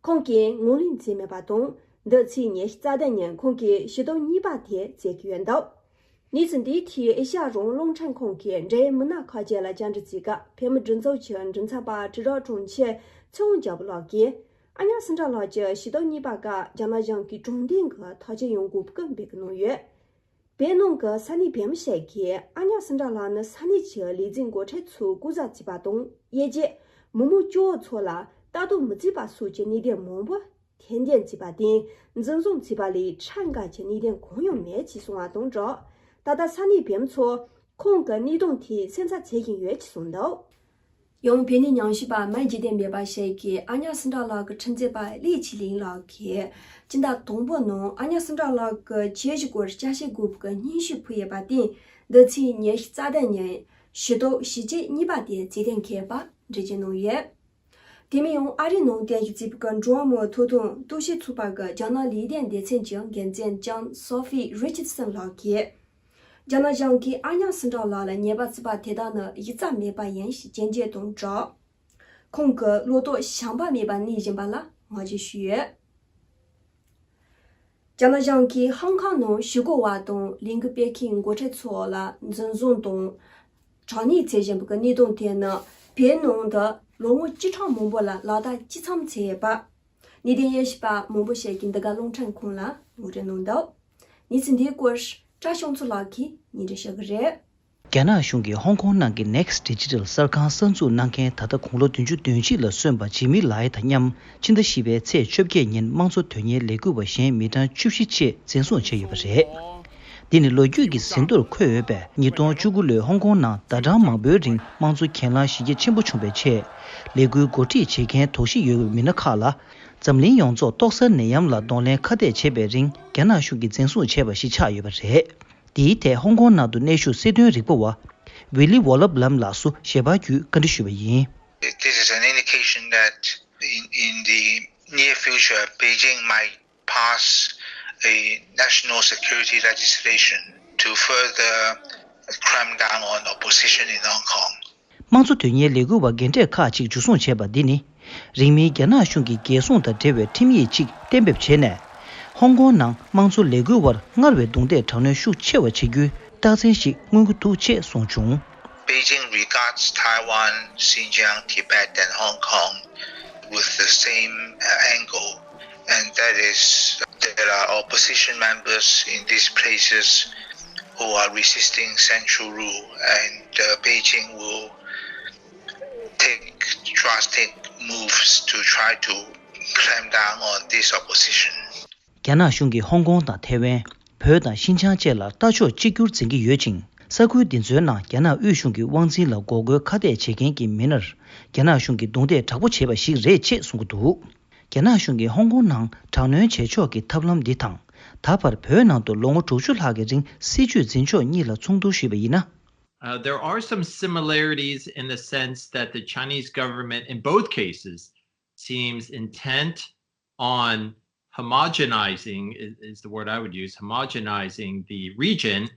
ཁོང་གིས་ངོས་ལེན་བྱས་མེད་པ་དང་། འདི་ཚེས་ཉི་ཤུ་རྩ་བདུན་ཉིན་ཁོང་གིས་ཞི་ཏོག་གཉིས་པ་དེ་བསྩལ་གྱི་ཡོད་འདུག། གནས་ཚུལ་འདིའི་ཐད་ཨེ་ཤ་ཡ་རང་དབང་རླུང་འཕྲིན་ཁང་གིས་འབྲེལ་ཡོད་མི་སྣ་ཁག་ཅིག་ལ་བཅར་འདྲི་བྱས་སྐབས། བོད་མིའི་སྒྲིག་འཛུགས་ཀྱི་མགྲིན་ཚབ་པ་དྲི་རབ་དྲུང་ཆེ་ཚེ་དབང་རྒྱལ་པོ་ལགས་ཀྱིས། ཨ་ཉག་སུ་འདྲ་ལགས་ཀྱི་ཞི་ཏོག་གཉིས་པ་སྐབས་རྒྱ་ནག་གཞུང་གིས་དྲང་བདེན་གྱི་ཐག་གཅོད་ཡོང་དགོས་པའི་སྐུལ་འདེད་གནང་ཡོད། བོད་ནང་གི་ས་གནས་བོད་མི་ཞིག་གིས་ཨ་ཉག་སུ་འདྲ་ལགས་ནི་ས་གནས་ཀྱི་ལས་འཛིན་འགོ་ཁྲིད་ཚོའི་སྐུ་ཚབ་བྱས་པ་དང་། དབྱེ་འབྱེད། མི་མང་སྐྱོ་བོ་ཚོ་ལ་ལྟ་རྟོག་མི་བྱེད་པ་སོགས་ཀྱི་གནད་དོན་མང་པོ་ཐེར་འདོན་བྱས་པར་བརྟེན། འཛིན་བཟུང་བྱས་པ་ལས་ཁྲིམས་འགལ་གྱི་གནད་དོན་གང་ཡང་མེད་ཅེས་གསུངས་པ་དང་སྦྲགས། ད་ལྟ་ས་གནས་བོད་མི་ཚོ་ཁོང་གི་གནས་སྟངས་ཐད་སེམས་འཚབ་བྱེད་བཞིན་ཡོད་ཅེས་གསུངས་འདུག། ཡང་བོད་ནས་ཉམས་ཞིབ་པ་མི་རྒྱུས་ལྡན་མེད་པ་ཞིག་གིས་ཨ་ཉག་སུ་འདྲ་ལགས་ཀྱི་འཁྲུངས་ཚེས་པ་ལི་ཅི་ལིང་ལགས་ཀྱིས་སྤྱི་ཟླ་དང་པོ་ནང་ཨ་ཉག་སུ་འདྲ་ལགས་ཀྱི་བྱས་རྗེས་སྐོར་དཔྱད་ཞིབ་དགོས་པའི་སྙན་ཞུ་ཕུལ་ཡོད་པར་བརྟེན། འདི་ཚེས་ཉི་ཤུ་རྩ་བདུན་ཉིན་ཞི་ཏོག་ཞི་བྱེད་གཉིས་པ་དེ་ཚིག་དོན་མཁྱེན་པ་འགྲེལ་བརྗོད་གནང་ཡོད། དེ་མིན་ཡང་ཨ་རིའི་ནང་རྟེན་གཞི་བྱས་པའི་འགྲོ་བ་མིའི་ཐོབ་ཐང་རྟོག་ཞིབ་ཚོགས་པ་གི་རྒྱ་ནག་ལས་དོན་སྡེ་ཚན་གྱི་འགན་འཛིན་ལྕམ་སོ་ཧྥི་རི་ཆར་སན་ལགས་ཀྱིས། རྒྱ་ནག་གཞུང་གིས་ཨ་ཉག་སུ་འདྲ་ལགས་ལ་ཉེས་པ་བཙུགས་པ་དེ་དག་ནི་ཡིག་ཚགས་མེད་པ་ཡིན་ཞེས་རྒྱས་འགྱེད་དང་སྦྲགས། ཁོང་གི་བློ་དོགས་བྱམས་པ་མེད་པར་གནས་བཞིན་པ་ལ་ངོས་འཛིན་ཞུས་ཡོད། རྒྱ་ནག་གཞུང་གིས་ཧང་ཀང་ནང་ཞི་རྒོལ་བ་དང་ལས་འགུལ་སྤེལ་མཁན་འགོ་ཁྲིད་ཚོ་ལ་འཛིན་བཟུང་དང་དྲག་གནོན་བྱེད་བཞིན་པའི་གནད་དོན་དེ་ནི་བོད་ནང་དུ་ལོ་ངོ་བཅུ་ཕྲག་མང་པོ་ལ་ལག་བསྟར་ཇི་ཙམ་བྱས་ཡོད་པ། གནས་བརྟན་དབྱེ་ཞིབ་པ་མང་པོ་ཞིག་གིས་འདི་ག་རླུང་འཕྲིན་ཁང་ལ་ངོ་སྤྲོད་གནང་འདུག་གནས་ཚུལ་འདིའི་སྐོར་བཀྲ་ཤོང་མཚོ་ལགས་ཀྱིས་སྙན་སྒྲོན་ཞུ་གི་རེད། རྒྱ་ནག་གཞུང་གིས་ཧོང་ཀོང་ནང་གི་Next Digital གསར་ཁང་གསར་འཛུགས་གནང་མཁན། ད་ལྟ་དགུང་ལོ་བདུན་ཅུ་དོན་གཅིག་ལ་སོན་པ་ཇི་མི་ལའེ་དང་མཉམ། ཕྱི་ཟླ་བཞི་པའི་ཚེས་བཅོ་བརྒྱད་ཉིན་དམངས་གཙོ་དོན་གཉེར་ལས་འགུལ་བ་གཞན་མི་གྲངས་བཅུ་བཞི་བཅས་འཛིན་བཟུང་བྱས་ཡོད་པ་རེད། འདི་ནི་ལོ་རྒྱུས་ཀྱི་ཟིན་ཐོར་འཁོད་ཡོད་པས། ཉིས་སྟོང་བཅུ་དགུ་ལོའི་ཧོང་ཀོང་ནང་ཟླ་གྲངས་མང་པོའི་རིང་དམངས་གཙོ་གྱེན་ལངས་གཞི་རྒྱ་ཆེན་པོ་བྱུང་བའི་ཆེད། ལས་འགུལ་འགོ་ཁྲིད་བྱེད་མཁན་དོགས་གཞི་ཡོད་པའི་མི་སྣ་ཁག་ལ། འཛམ་གླིང་ཡོངས་རྫོགས་ཏོག་གསར་ནད་ཡམས་ལ་གདོང་ལེན་ཁ་གཏད་བྱེད་པའི་རིང་རྒྱ་ནག་གཞུང་གིས་འཛིན་བཟུང་བྱས་པ་ཞིག་ཆགས་ཡོད་པ་རེད། འདིའི་ཐད་ཧོང་ཀོང་ནང་དུ་གནས་བཞུགས་སྲིད་དོན་རིག་པ་བ། ཝི་ལི་ཝོ་ལབ་ལམ་ལགས་སུ་ཞལ་པར་བརྒྱུད་བཀའ་འདྲི་ཞུས་པ་ཡིན། This is an indication that in, in the near future, Beijing might pass a national security legislation to further crack down on opposition in Hong Kong. དམངས་གཙོ་དོན་གཉེར་ལས་འགུལ་བ་རྒན་གྲས་ཁག་ཅིག་འཇུ་བཟུང་བྱས་པ་འདི་ནི། རིང་མིན་རྒྱ་ནག་གཞུང་གིས་རྒྱལ་སྲུང་དང་འབྲེལ་བའི་ཁྲིམས་ཡིག་ཅིག་གཏན་འབེབས་བྱས་ནས། ཧོང་ཀོང་ནང་དམངས་གཙོ་ལས་འགུལ་བར་སྔར་བས་རྡུང་རྡེག་དྲག་གནོན་ཤུགས་ཆེ་བ་བྱེད་རྒྱུའི་རྟགས་མཚན་ཞིག་མངོན་གྱི་འདུག་ཅེས་གསུངས་བྱུང་། Beijing regards Taiwan, Xinjiang, Tibet, and Hong Kong with the same uh, angle, and that is there are opposition members in these places who are resisting central rule, and uh, Beijing will take drastic moves to try to clamp down on this opposition. རྒྱ་ནག་གཞུང་གིས་ཧོང་ཀོང་དང་ཐའེ་ཝན། བོད་དང་ཤིན་ཅང་བཅས་ལ་ལྟ་ཕྱོགས་གཅིག་གྱུར་འཛིན་གྱི་ཡོད་ཅིང་། ས་ཁུལ་འདི་ཚོའི་ནང་རྒྱ་ནག་དབུས་གཞུང་གི་དབང་འཛིན་ལ་འགོག་རྒོལ་ཁ་གཏད་བྱེད་མཁན་གྱི་མི་སྣར། རྒྱ་ནག་གཞུང་གིས་རྡུང་རྡེག་དྲག་པོ་བྱས་པ་ཞིག་རེད་ཅེས་གསུང་གི་འདུག་རྒྱ་ནག་གཞུང་གིས་ཧོང་ཀོང་ནང་དྲག་གནོན་བྱེད་ཕྱོགས་ཀྱི་ཐབས་ལམ་འདི་དང་། ད་བར་བོད་ནང་དུ་ལོ་ངོ་དྲུག་ཅུ་ལྷག་གི་རིང་སྲིད་བྱུས་འཛིན་ཕྱོགས་གཉིས་ལ་མཚུངས་བསྡུར་ཞུས་པ་ཡིན་ན། Uh, there are some similarities in the sense that the Chinese government in both cases seems intent on homogenizing, is, is the word I would use, homogenizing the region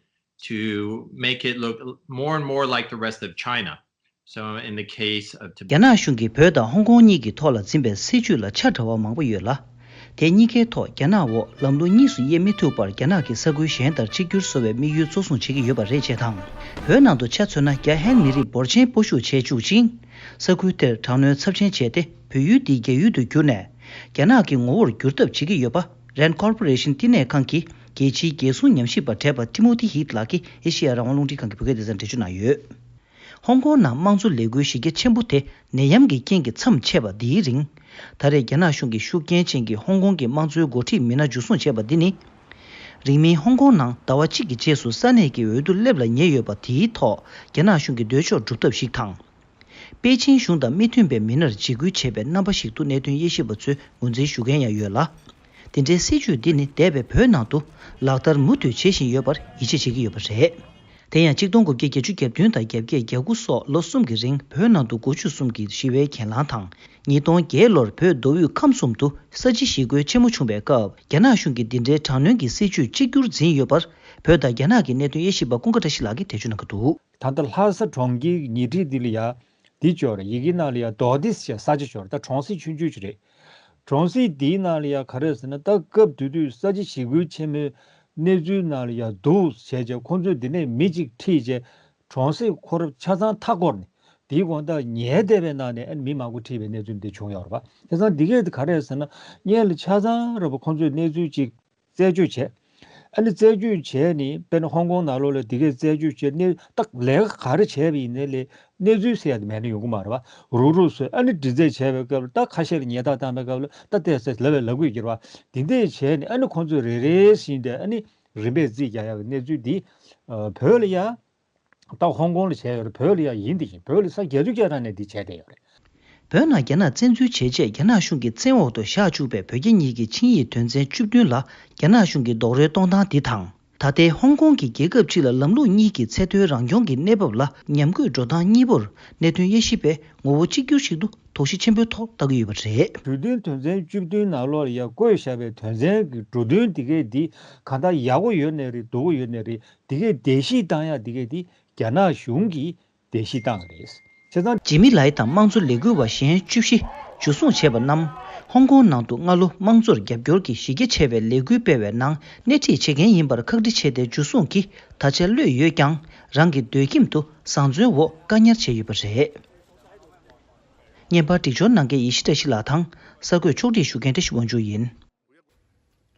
to make it look more and more like the rest of China. So in the case of Tibet, རྒྱ་ནག་གཞུང་གིས་བོད་དང་ཧོང་ཀོང་གཉིས་ཀྱི་ཐོག་ལ་འཛིན་པའི་སྲིད་བྱུས་ལ་ཆ་འདྲ་བ་མང་པོ་ཡོད་ལ། དེ་གཉིས་ཀའི་ཐོག་རྒྱ་ནག་འོག་ལམ་ལུགས་གཉིས་སུ་དབྱེ་མི་ཐུབ་པར་རྒྱ་ནག་གི་ས་ཁུལ་གཞན་ལྟར་གཅིག་གྱུར་བཟོ་བའི་དམིགས་ཡུལ་གཙོ་བཟུང་བྱེད་ཀྱི་ཡོད་པ་རེད་ཅེས་དང་། བོད་ནང་དུ་ཆ་མཚོན་ན། རྒྱ་ཧན་མི་རིགས་འབོར་ཆེན་སྤོ་བཤུག་བྱས་བཅུག་ཅིང་། ས་ཁུལ་དེར་དྲག་གནོན་ཚབས་ཆེན་བྱས་ཏེ། བོད་ཡུལ་འདིའི་རྒྱ་ཡུལ་དུ་གྱུར་ནས། རྒྱ་ནག་གི་ངོ་བོར་འགྱུར་ཐབས་བྱེད་ཀྱི་ཡོད་པ། རན་ཁོར་པོ་རེ་ཤན་བསྟི་གནས་ཁང་གི་རྒྱལ་སྤྱིའི་རྒྱལ་སྲུང་ཉམས་ཞིབ་པ་གྲས་པ་ཊི་མོ་ཐི་ཧིད་ལགས་ཀྱིས་ཨེ་ཤེ་ཡ་རང་དབང་རླུང་འཕྲིན་ཁང་གི་བོད་སྐད་སྡེ་ཚན་ལ་འགྲེལ་བརྗོད་གནང་ཡོད། ཧོང་ཀོང་ནང་དམངས་གཙོ་ལས་འགུལ་གཞི་རྒྱ་ཆེན་པོ་དེ་ནད་ཡམས་ཀྱི་རྐྱེན་གྱིས་མཚམས་ཆད་པ་འདིའི་རིང་། ད་རེས་རྒྱ་ནག་གཞུང་གིས་ཤུགས་རྐྱེན་ཅན་གྱི་ཧོང་ཀོང་གི་དམངས་གཙོའི་འགོ་ཁྲིད་མི་སྣ་འཇུ་བཟུང་བྱས་པ་འདི་ནི། རིང་མིན་ཧོང་ཀོང་ནང་ཟླ་བ་གཅིག་གི་རྗེས་སུ་ས་གནས་ཀྱི་འོས་བསྡུ་སླེབས་ལ་ཉེ་ཡོད་པ་དེའི་ཐོག་རྒྱ་ནག་གཞུང་གི་འདོད་ཕྱོགས་སྒྲུབ་ཐབས་ཤིག་དང་། པེ་ཅིན་གཞུང་དང་མི་མཐུན་པའི་མི་སྣར་འཇིགས་སྐུལ་བྱས་པའི་རྣམ་པ་ཞིག་ཏུ་གནད་དོན་དབྱེ་ཞིབ་པ་ཚོས་ངོས་འཛིན་ཞུ་མཁན་ཡང་ཡོད་ལ། དེ་འདྲའི་སྲིད་བྱུས་འདི་ནི་འདས་པའི་བོད་ནང་དུ་ལག་བསྟར་མུ་མཐུད་བྱེད་བཞིན་ཡོད་པར་ཡིད་ཆེས་བྱེད་ཀྱི་ཡོད་པ་རེད། དེ་ཡང་གཅིག་སྟོང་དགུ་བརྒྱ་བརྒྱད་ཅུ་གྱ་བདུན་དང་བརྒྱད་ཅུ་གྱ་དགུ་སོགས་ལོ་གསུམ་གྱི་རིང་བོད་ནང་དུ་དགུ་བཅུ་གསུམ་གྱི་ཞི་བའི་གྱེན་ལངས་དང་། ཉིས་སྟོང་བརྒྱད་ལོར་བོད་མདོ་དབུས་ཁམས་གསུམ་དུ་ས་བྱི་ཞི་རྒོལ་ཆེན་མོ་བྱུང་བའི་སྐབས། རྒྱ་ནག་གཞུང་གིས་འདི་འདྲའི་དྲག་གནོན་གྱི་སྲིད་བྱུས་གཅིག་གྱུར་འཛིན་ཡོད་པར། བོད་དང་རྒྱ་ནག་གི་གནད་དོན་དབྱེ་ཞིབ་པ་ཀུན་དགའ་བཀྲ་ཤིས་ལགས་ཀྱིས་འགྲེལ་བརྗོད་གནང་གི་འདུག་ད་ལྟ་ལྷ་ས་གྲོང་ཁྱེར་ཉེ་འཁྲིས་འདི་ལ་ཡ། འདི་ཅོག་རེད། ཡི་གེ་ནང་ལ་ཡ་རྡོ་སྡེ་ཟེར་ས་ཆ་ཅོག་རེད། ད་གྲོང་གསེབ་ཆུང་ཆུང་ཅིག་རེད། གྲོང་གསེབ་འདིའི་ནང་ལ་ཡ་ག་རེ་ཟེར་ན། ད་སྐབས་དེ་དུས་ས་བྱི་ཞི་རྒོལ་ཆེན་མོའི་གནས་ཚུལ་ནང་ལ་ཡ་འདུག་བྱས་རྗེས་ཁོང་ཚོས་འདི་ནས་མི་གཅིག་ཁྲིད་རྗེས་གྲོང་གསེབ་ཁོ་རང་ཆ་ཚང་མཐའ་བསྐོར་ནས། དེའི་དགོང་དག་ཉལ་བསྡད་པའི་ནང་ནས་ཨ་ནི་མི་མང་པོ་ཁྲིད་པའི་གནས་ཚུལ་འདི་བྱུང་ཡོད་རེད་པ། བྱས་ཙང་འདི་གས་དེ་ག་རེ་ཟེར་ན། སྔོན་ལ་ཆ་ཚང་རེད་པ། ཁོང་ཚོས་གནས་ཚུལ་ཅིག་རྩད་གཅོད་བྱས། ཨ་ནི་རྩད་གཅོད་བྱས་ནས་དཔེར་ན་ཧོང་ཀོང་ནང་ལོགས་ལ་འདི་གས་རྩད་གཅོད་བྱས་ནས་ད་ལས་ཀ་ག་རེ་བྱས་པ་ཡིན་ནའི་ལས་གནས་ཚུལ་ཟེར་ཡ་དེ་མེད་ན་ཡོང་གི་མ་རེད་པ། རུག་རུག་བཟོས། ཨ་ནི་འདྲི་རྩད་བྱས་པའི་སྐབས་ལ་ད་ཁ་ཤས་ལ་ཉེས་རྡུང་བཏང་པའི་སྐབས་ལ་ད་བལྟས་ཚེ་ལབ་པའི་ལབ་དགོས་ཀྱི་རེད་པ། འདི་འདྲས་བྱས་ནས་ཨ་ནི་ཁོང་ཚོས་རེ་རེ་བཞིན་དེ་ཨ་ནི་རིམ་པས་རྩིས་རྒྱག་ཡ་གི་གནས་ཚུལ་འདི་བོད་ལ་ཡ། ད་ཧོང་ཀོང་ལ་བྱས་ཡོད་རེད། བོད་ལ་ཡང་ཡིན་དེ་བཞིན་བོད་ལ་ས་བརྒྱད་ཅུ་གྱ་གྲངས་ནས་འདི་བྱས་བསྡད་ཡོད་རེད། བོད་ནང་རྒྱ་ནག་བཙན་འཛུལ་བྱས་རྗེས་རྒྱ་ནག་གཞུང་གི་བཙན་འོག་ཏུ་བཞག་བཅུག་པའི་བོད་རྒྱ་གཉིས་ཀྱི་ཆིངས་ཡིག་དོན་ཚན་བཅུ་བདུན་ལ་རྒྱ་ནག་གཞུང་གིས་རྡོག་རོལ་གཏོང་སྟངས་འདི་དང་། ད་ལྟའི་ཧོང་ཀོང་གི་རྒྱལ་ཁབ་སྤྱི་ལ་ལམ་ལུགས་གཉིས་ཀྱི་ཚད་མཐོའི་རང་སྐྱོང་གི་གནས་བབ་ལ་ཉམས་རྒུད་འགྲོ་སྟངས་གཉིས་པོར་གནད་དོན་དབྱེ་ཞིབ་པས་ངོ་བོ་གཅིག་གྱུར་ཞིག་ཏུ་དོགས་གཞི་ཆེན་པོའི་ཐོག་ལྟ་གི་ཡོད་པ་རེད། གྲོས་མཐུན་དོན་ཚན་བཅུ་བདུན་ནང་ལོགས་ལ་ཡང་བཀོད་བཞག་པའི་དོན་ཚན་གྱི་འབྲུ་དོན་འདི་གས་འདི་གང་ལྟར་ཡག་པོ་ཡོད་ནའི་རེད། སྡུག་པོ་ཡོད་ནའི་རེད། འདི་གས་བརྡལ་བཤིག་བཏང་ཡག་འདི་གས་འདི་རྒྱ་ནག་གཞུང་གིས་བརྡལ་བཤིག་བཏང་བ་རེད། བྱས་ཙང་། ཇི་མི་ལའི་དང་དམངས་གཙོ་ལས་འགུལ་བ་གཞན་བཅུ་བཞི་འཇུ་བཟུང་བྱས་པ་རྣམས། ཧོང་ཀོང་ནང་དུ་སྔ་ལོ་དམངས་གཙོར་རྒྱབ་སྐྱོར་གྱི་གཞི་རྒྱ་ཆེ་བའི་ལས་འགུལ་སྤེལ་བའི་ནང་སྣེ་ཁྲིད་བྱེད་མཁན་ཡིན་པར་ཁག་དཀྲི་བྱས་ཏེ་འཇུ་བཟུང་གིས་ད་ཆ་གློད་ཡོད་ཀྱང་། རང་གི་སྡོད་ཁྱིམ་དུ་བཟང་བཙོན་འོག་བཀག་ཉར་བྱས་ཡོད་པ་རེད། བརྙན་པར་སྒྲིག་སྦྱོར་གནང་མཁན་ཡེ་ཤེས་བཀྲ་ཤིས་ལགས་དང་། གསར་འགོད་ཕྱོགས་སྒྲིག་ཞུ་མཁན་བཀྲ་ཤིས་དབང་ཕྱུག་ཡིན།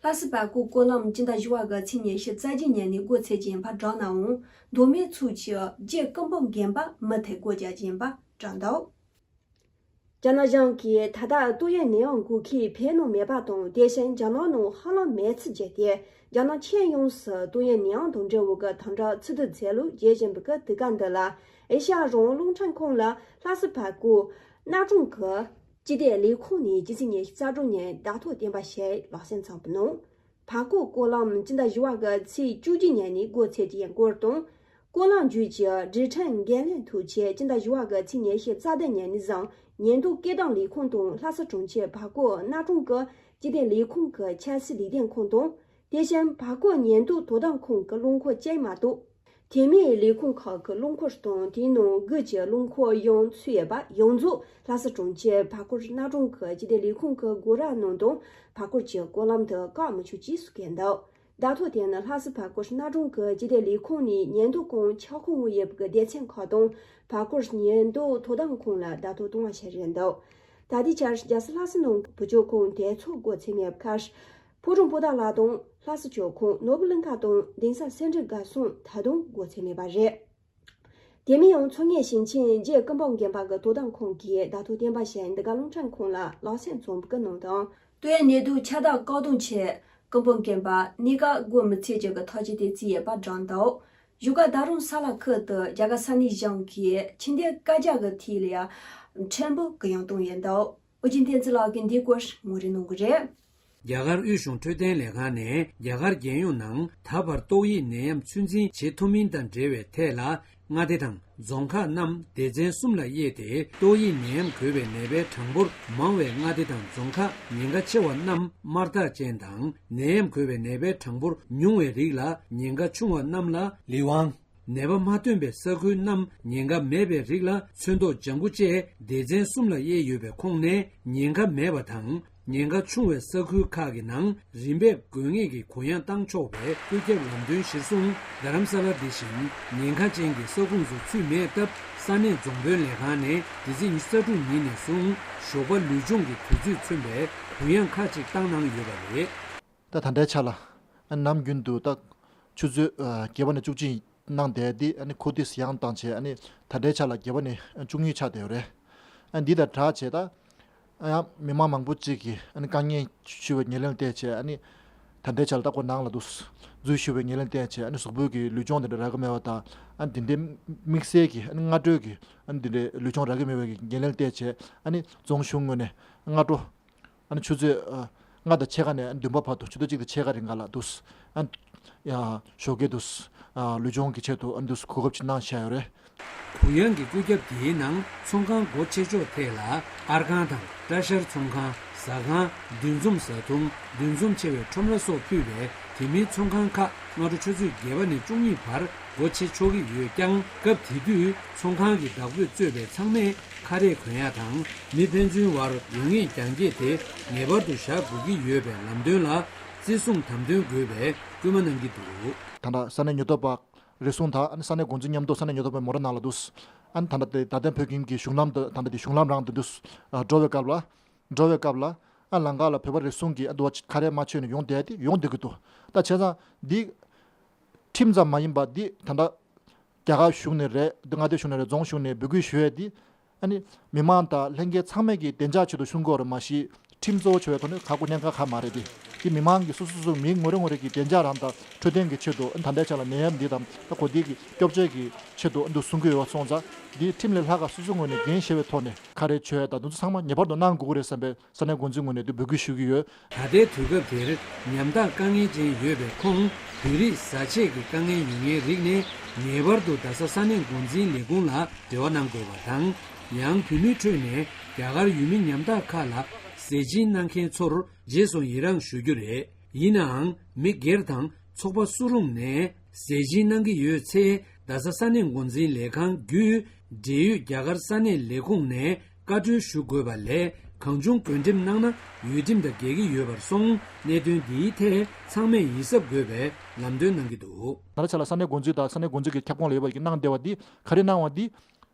ལྷ་ས་བར་སྐོར་སྐོར་ལམ་སྤྱི་ཟླ་བཞི་པ་གི་ཚེས་ཉི་ཤུ་རྩ་བཞི་ཉིན་ནས་འགོ་ཚུགས་ཀྱི་ཡིན་པ་བསྒྲགས་ནའང་། མདོ་སྨད་ཚོགས་ཆེན་རྗེ་ཀུན་སྤངས་དགོན་པ་མུ་མཐུད་སྒོ་རྒྱག་གི་ཡིན་པ་བསྒྲགས་འདུག་རྒྱ་ནག་གཞུང་གིས་ད་ལྟ་ཏོག་དབྱིབས་ནད་ཡམས་འགོས་མཁན་ཕེབས་མྱོང་མེད་པ་དང་། དེ་བཞིན་རྒྱ་ནག་ནང་ཧ་ལམ་མེད་ཚུལ་བརྗོད་དེ། རྒྱ་ནག་ཁྱོན་ཡོངས་སུ་ཏོག་དབྱིབས་ནད་ཡམས་དང་འབྲེལ་བའི་དམ་དྲག་ཚུལ་དུ་མཛད་ལུགས་བརྗོད་བཞིན་པའི་དུས་སྐབས་འདི་ལ། ཨེ་ཤ་ཡ་རང་དབང་རླུང་འཕྲིན་ཁང་ལ་ལྷ་ས་བར་སྐོར་གནའ་གྲོང་གི་སྤྱི་བདེ་ལས་ཁུངས་ནས་སྤྱི་ཚེས་ཉི་ཤུ་རྩ་དྲུག་ཉིན་བརྡ་ཐོ་བཏོན་པ་ཞིག་ལག་སོན་བྱུང་བ་གནང་། བར་སྐོར་སྐོར་ལམ་སྤྱི་ཟླ་བཞི་པ་གི་ཚེས་བཅུ་གཅིག་ཉིན་ནས་འགོ་ཚུགས་ཀྱི་ཡིན་སྐོར་དང་། སྐོར་ལམ་བརྒྱུད་ཀྱི་སྒྲིག་ཁྲིམས་འགན་ལེན་ཐུགས་ཆེད་སྤྱི་ཟླ་བཞི་པ་གི་ཚེས་ཉི་ཤུ་རྩ་བདུན་ཉིན་ནས་བཟུང་ཉེན་རྟོག་སྐད་གཏོང་ལས་ཁུངས་དང་ལྷ་ས་གྲོང་ཁྱེར་བར་སྐོར་གནའ་གྲོང་གི་སྤྱི་བདེ་ལས་ཁུངས་ཀྱི་ཆབ་སྲིད་ལས་དོན་ཁང་དང་། དེ་བཞིན་བར་སྐོར་ཉེན་རྟོག་དོ་དམ་ཁང་གི་རླངས་འཁོར་གཅིག་མ་གཏོགས། དེ་མིན་ལས་ཁུངས་ཁག་གི་རླངས་འཁོར་དང་དེའི་ནང་སྒོས་ཀྱི་རླངས་འཁོར་ཡོངས་ཚུད་ཡོད་པ་ཡོངས་རྫོགས་ལྷ་ས་གྲོང་ཁྱེར་བར་སྐོར་གནའ་གྲོང་གི་སྤྱི་བདེ་ལས་ཁུངས་ཀྱི་སྒོ་ར་ནང་དང་བར་སྐོར་གྱི་སྐོར་ལམ་དུ་བཀག་མི་ཆོག་ཅེས་གསུངས་ཡོད་འདུག་བརྡ་ཐོ་དེ་ནི་ལྷ་ས་བར་སྐོར་གནའ་གྲོང་གི་སྤྱི་བདེ་ལས་ཁུངས་ནས་ཉེན་རྟོག་ཁང་ཁྱབ་ཁོངས་ངོས་ཡོད་པའི་སྡེ་ཚན་ཁག་དང་བར་སྐོར་ཉེན་རྟོག་དོ་དམ་ཁང་ལ་བརྡ་ཐོ་གཏོང་བ་ཞིག་རེད་འདུག་ད་ལྟའི་ཆར་རྒྱལ་ས་ལྷ་ས་ནང་བུ་བཅོལ་ཁང་དེ་ཚོ་སྒོ་ཕྱེ་མེད་ཁར། ཕོ་བྲང་པོ་ཏཱ་ལ་དང་ལྷ་ས་བཅོལ་ཁང་ནོར་བུ་གླིང་ཁ་དང་གདན་ས་སེ་འབྲས་དགའ་གསུམ་ད་དུང་སྒོ་ཕྱེ་མེད་པ་རེད། དེ་མིན་ཡང་མཚོ་སྔོན་ཞིང་ཆེན་རྗེ་ཀུན་སྤངས་དགོན་པ་གི་དོ་དམ་ཁང་གིས་བརྡ་ཐོ་བཏོན་པ་བཞིན་འདི་ག་རླུང་འཕྲིན་ཁང་ལ་ལག་སོན་བྱུང་བའི་ནང་དང་། ཏོག་དབྱིབས་ནད་དུག་ཁྱབ་གདལ་བཀག་སྡོམ་ཆེད་ཀུན་སྤངས་དགོན་པ་གནས་སྐབས་སྒོ་མི་ཕྱེ་རྒྱུ་གི་ཐག་གཅོད་དེ་བརྩིས་ཡོད་པ་བསྒྲགས་འདུག་བཞུགས་སྒར་རྡ་རམ་ས་ལ་ཁུལ་དུ་རྒྱ་གར་ས་གནས་གཞུང་གིས་ཕྱི་འཐེན་བཀའ་རྒྱ་གི་ཐད་ལ་ཡང་ཕྲན་བུ་གུ་ཡངས་བཏང་ཡོད་འདུག་ཨོ་རྒྱན་བསྟན་འཛིན་ལགས་ཀྱིས་འདིའི་སྐོར་ངོ་སྤྲོད་གནང་གི་རེད། རྒྱ་གར་དབུས་གཞུང་འཕྲོད་བསྟེན་ལས་ཁང་ནས་རྒྱ་གར་རྒྱལ་ཡོངས་ནང་ད་བར་ཏོག་དབྱིབས་ནད་ཡམས་ཚོད་འཛིན་བྱེད་ཐུབ་མིན་དང་འབྲེལ་བའི་ཐད་ལ། མངའ་སྡེ་དང་རྫོང་ཁག་རྣམས་སྡེ་ཚན་གསུམ་ལ་དབྱེ་སྟེ། ཏོག་དབྱིབས་ནད་ཡམས་འགོས་པའི་ནད་པའི་གྲངས་འབོར་མང་བའི་མངའ་སྡེ་དང་རྫོང་ཁག་ཉེན་ཁ་ཆེ་བ་རྣམས་དམར་རྟགས་ཅན་དང་། ནད་ཡམས་འགོས་པའི་ནད་པའི་གྲངས་འབོར་ཉུང་བའི་རིགས་ལ་ཉེན་ཁ་ཆུང་བ་རྣམས་ལ་ལི་ཝང་། ནད་པ་མ་ཐོན་པའི་ས་ཁུལ་རྣམས་ཉེན་ཁ་མེད་པའི་རིགས་ལ་ཚོན་མདོག་ལྗང་ཁུ་བཅས་སྡེ་ཚན་གསུམ་ལ་དབྱེ་ཡོད་པའི་ཁོངས་ནས། ཉེན་ཁ་མེད་པ་དང་། ཉེན་ཁ་ཆུང་བའི་ས་ཁུལ་ཁག་གི་ནང་རིན་འབེབས་དགོས་ངེས་ཀྱི་གུ་ཡངས་བཏང་ཆོག་པའི་བཀོད་ཁྱབ་ལམ་སྟོན་གཞིར་བཟུང་། རྡ་རམ་ས་ལ་འདི་བཞིན་ཉེན་ཁ་ཅན་གྱི་ས་ཁོངས་སུ་ཚུད་མེད་སྟབས། ས་གནས་རྫོང་དཔོན་ལས་ཁང་ནས་འདི་ཚེས་ཉི་ཤུ་རྩ་དྲུག་ཉིན་ནས་བཟུང་ཞོགས་པ་ལུས་སྦྱོང་གི་དུས་ཚོད་མཚོན་པའི་གུ་ཡངས་ཁག་ཅིག་བཏང་གནང་ཡོད་པ་རེད། ད་ད་ལྟའི་ཆ་ལ་ནམ་རྒྱུན་དུ་ད་ཆུ་ཚོད་བརྒྱད་པ་ནས་བཅུ་གཅིག་གནང་བསྡད་དེ། ཨ་ནི་ཁོ་དུས་ཡང་བཏང་བྱས། ཨ་ནི་ད་ལྟའི་ཆ་ལ་བརྒྱད་པ་ནས་བཅུ་གཉིས་ཆགས་བསྡད་ཡོད་རེད། ཨ་ནི་འདི་དང་སྦྲགས་བྱས་ད་ཡང་མི་མང་མང་པོ་གཅིག་གིས་ཨ་ནི་དཀའ་ངལ་ཞུ་བའི་ཉེར་ལེན་བལྟས་བྱས། ཨ་ནི་ད་ལྟའི་ཆ་ལ་ད་ཁོ་ནང་ལ་འདུག་འཛུལ་ཞུ་བའི་ཉེར་ལེན་བལྟས་བྱས། ཨ་ནི་གཟུགས་པོའི་གི་ལུས་སྦྱོང་དེ་འདྲ་རག་གི་མེད་པ་དང་། ཨ་ནི་དེ་འདྲའི་དམིགས་བསལ་གྱི་ཨ་ནི་སྔ་དྲོའི་གི་ཨ་ནི་དེ་འདྲའི་ལུས་སྦྱོང་རག་གི་མེད་པའི་གི་ཉེར་ལེན་བལྟས་བྱས། ཨ་ནི་རྫོང་གཞུང་ངོས་ནས་སྔ་དྲོ་ཨ་ནི་ཆུ་ཚོད་ཨ་ལྔ་དང་ཕྱེད་ཀ་ནས་ཨ་ནི་བདུན་པ་བར་དུ། ཆུ་ཚོད་གཅིག་དང་ཕྱེད་ཀ་རིང་ག་ལ་འདུག་ཨ་ནི་ཡ་ཞོགས་ཀའི་འདུག་ཨ་ལུས་སྦྱོང་གི་ཆེད་དུ་ཨ་ནི་འདུག་གོ་སྐབས་ཅིག་གནང་བཞག་ཡོད་རེད། གུ་ཡངས་ཀྱི་བཀོད་ཁྱབ་དེའི་ནང་ཚོང་ཁང་སྒོ་ཕྱེ་ཕྱོགས་ཐད་ལ་ཨར་ཁང་དང་། སྐྲ་བཞར་ཚོང་ཁང་། ཟ་ཁང་། འདུ་འཛོམས་བཟའ་འཐུང་། འདུ་འཛོམས་ཆེ་བའི་ཁྲོམ་ར་སོགས་ཕུད་པའི་དེ་མིན་ཚོང་ཁང་ཁག་སྔ་དྲོ་ཆུ་ཚོད་བརྒྱད་པ་ནས་བཅུ་གཉིས་བར་སྒོ་ཕྱེ་ཆོག་གི་ཡོད་ཀྱང་། སྐབས་དེ་དུས་ཚོང་ཁང་གི་བདག་པོས་གཙོས་པའི་ཚང་མས་ཁ་རས་གོན་ཡ་དང་། མི་ཕན་ཚུན་བར་འོས་འགན་རྒྱང་བཀྱེད་དེ་ངེས་པར་དུ་བཞག་དགོས་ཀྱི་ཡོད་པའི་ལམ་སྟོན་ལ་བརྩི་སྲུང་དམ་དོན་དགོས་པའི་སྐུལ་མ་གནང་གི་འདུག་ད་ལྟ་ས་གནས་ཉེན་རྟོག་པ་རེ་ཟུང་དང་། ཨ་ནི་ས་གནས་འགོ་འཛིན་མཉམ་དུ་ས་གནས་ཉེན་རྟོག་པའི་མོ་ཊ་ནང་ལ་འདུག་ཨ་ནི་ད་ལྟ་དེ་ད་ལྟའི་བོད་ཁྱིམ་གྱི་གཞུང་ལམ་དུ། ད་ལྟ་དེ་གཞུང་ལམ་རང་དུ་འདུག་ཨ་འགྲོ་བའི་སྐབས་ལ། འགྲོ་བའི་སྐབས་ལ་ཨ་ལམ་ཁ་ལ་བོད་པ་རེ་ཟུང་གིས་ཨ་འདུག་བ། ཁ་རས་མ་ཕྱེ་ནས་ཡོང་བསྡད་དེ་ཡོང་བསྡད་ཀྱི་འདུག་ད་བྱས་ཙང་འདི་ཁྲིམས་ཙམ་མ་ཡིན་པ་འདི་ད་ལྟ་རྒྱ་གར་གཞུང་ནས་རེད། འདི་མངའ་སྡེ་གཞུང་ནས་རེད། རྫོང་གཞུང་ནས་འབོད་སྐུལ་ཞུ་ཡས་འདི་ཨ་ནི་མི་མང་དང་ལྷན་རྒྱས་ཚང་མས་ཀྱི་བདེ་འཇགས་ཆེད་དུ་ཞུ་དགོས་རེད་མ་གཞི། ཁྲིམས་གཙོ་བོ་བྱས་པའི་ཐོག་ནས་ཁག་པོ་གནད་འགག་གང་ཡང་མ་རེད་དེ། འདི་མི་མང་གི་སོ་སོ་སོ་སོ་མི་ངོ་རེ་ངོ་རེ་གི་བདེ་འཇགས་རང་དང་འཕྲོད་བསྟེན་གྱི་ཆེད་དུ། ད་ལྟའི་ཆ་ལ་ནད་ཡམས་འདི་དང་ད་གོ་དེ་གི་སྐྱོབ་བྱེད་ཀྱི་ཆེད་དུ་འདུག་གསུང་གི་ཡོད་པ་སོང་ཙང་། འདི་ཁྲིམས་ལས་ལྷག་ག་སོ་སོའི་ངོས་ནས་འགན་བཞེས་པའི་ཐོག་ནས་ཁ་རས་གྱོན་ཡ་དང་འདུ་ཚོགས་ཚང་མ་ངེས་པར་དུ་གནང་དགོས་ཀྱི་རེད་བསམ་པའི་ས་གནས་འགོ་འཛིན་ངོས་ནས་འདི་འབོད་སྐུལ་ཞུ་གི་ཡོད། ད་ལྟའི་དུས་སྐབས་དེར་ཉམ་ཐག་དཀའ་ངལ་ཅན་ཡོད་པའི་ཁོངས། བོད་རིགས་བཟའ་ཆས་ཀྱི་དཀའ་ངལ་ཡོད་མཁན་རིགས་ནས་ངེས་པར་དུ་རྡ་ས་ས་གནས་འགོ་འཛིན་ལས་ཁུངས་ལ་འབྲེལ་བ་གནང་དགོས་པ་དང་། ཡང་བོད་མིའི་ཁྲོད་ནས་རྒྱ་གར་ཡུལ་མི་ཉམ་ཐག་ཁག་ལ་ཟས་སྦྱིན་གནང་མཁན་ཚོར་རྗེས་སུ་ཡི་རངས་ཞུ་རྒྱུ་རེད། ཡིན་ནའང་མི་སྒེར་དང་ཚོགས་པ་སུ་རུང་ནས་ཟས་སྦྱིན་གནང་གི་ཡོད་ཚེ། རྡ་ས་ས་གནས་འགོ་འཛིན་ལས་ཁང་བརྒྱུད་འབྲེལ་ཡོད་རྒྱ་གར་ས་གནས་ལས་ཁུངས་ནས་བཀའ་འཁྲོལ་ཞུ་དགོས་པ་ལས། གང་བྱུང་བཀོད་འགྲེམས་གནང་ན་ཡུལ་ཁྲིམས་དང་འགལ་གྱི་ཡོད་པར་སོང་། གནད་དོན་འདིའི་ཐད་ཚང་མས་ཡིད་གཟབ་དགོས་པའི་ལམ་སྟོན་གནང་གི་འདུག་ད་ལྟ་ཆ་ལ་ས་གནས་འགོ་འཛིན་དང་ས་གནས་འགོ་འཛིན་གྱི་ཁྱབ་ཁོངས་ལ་ཡོད་པ་གི་གནང་བསྡད་པ་འདི་ག་རེ་གནང་བ་འདི།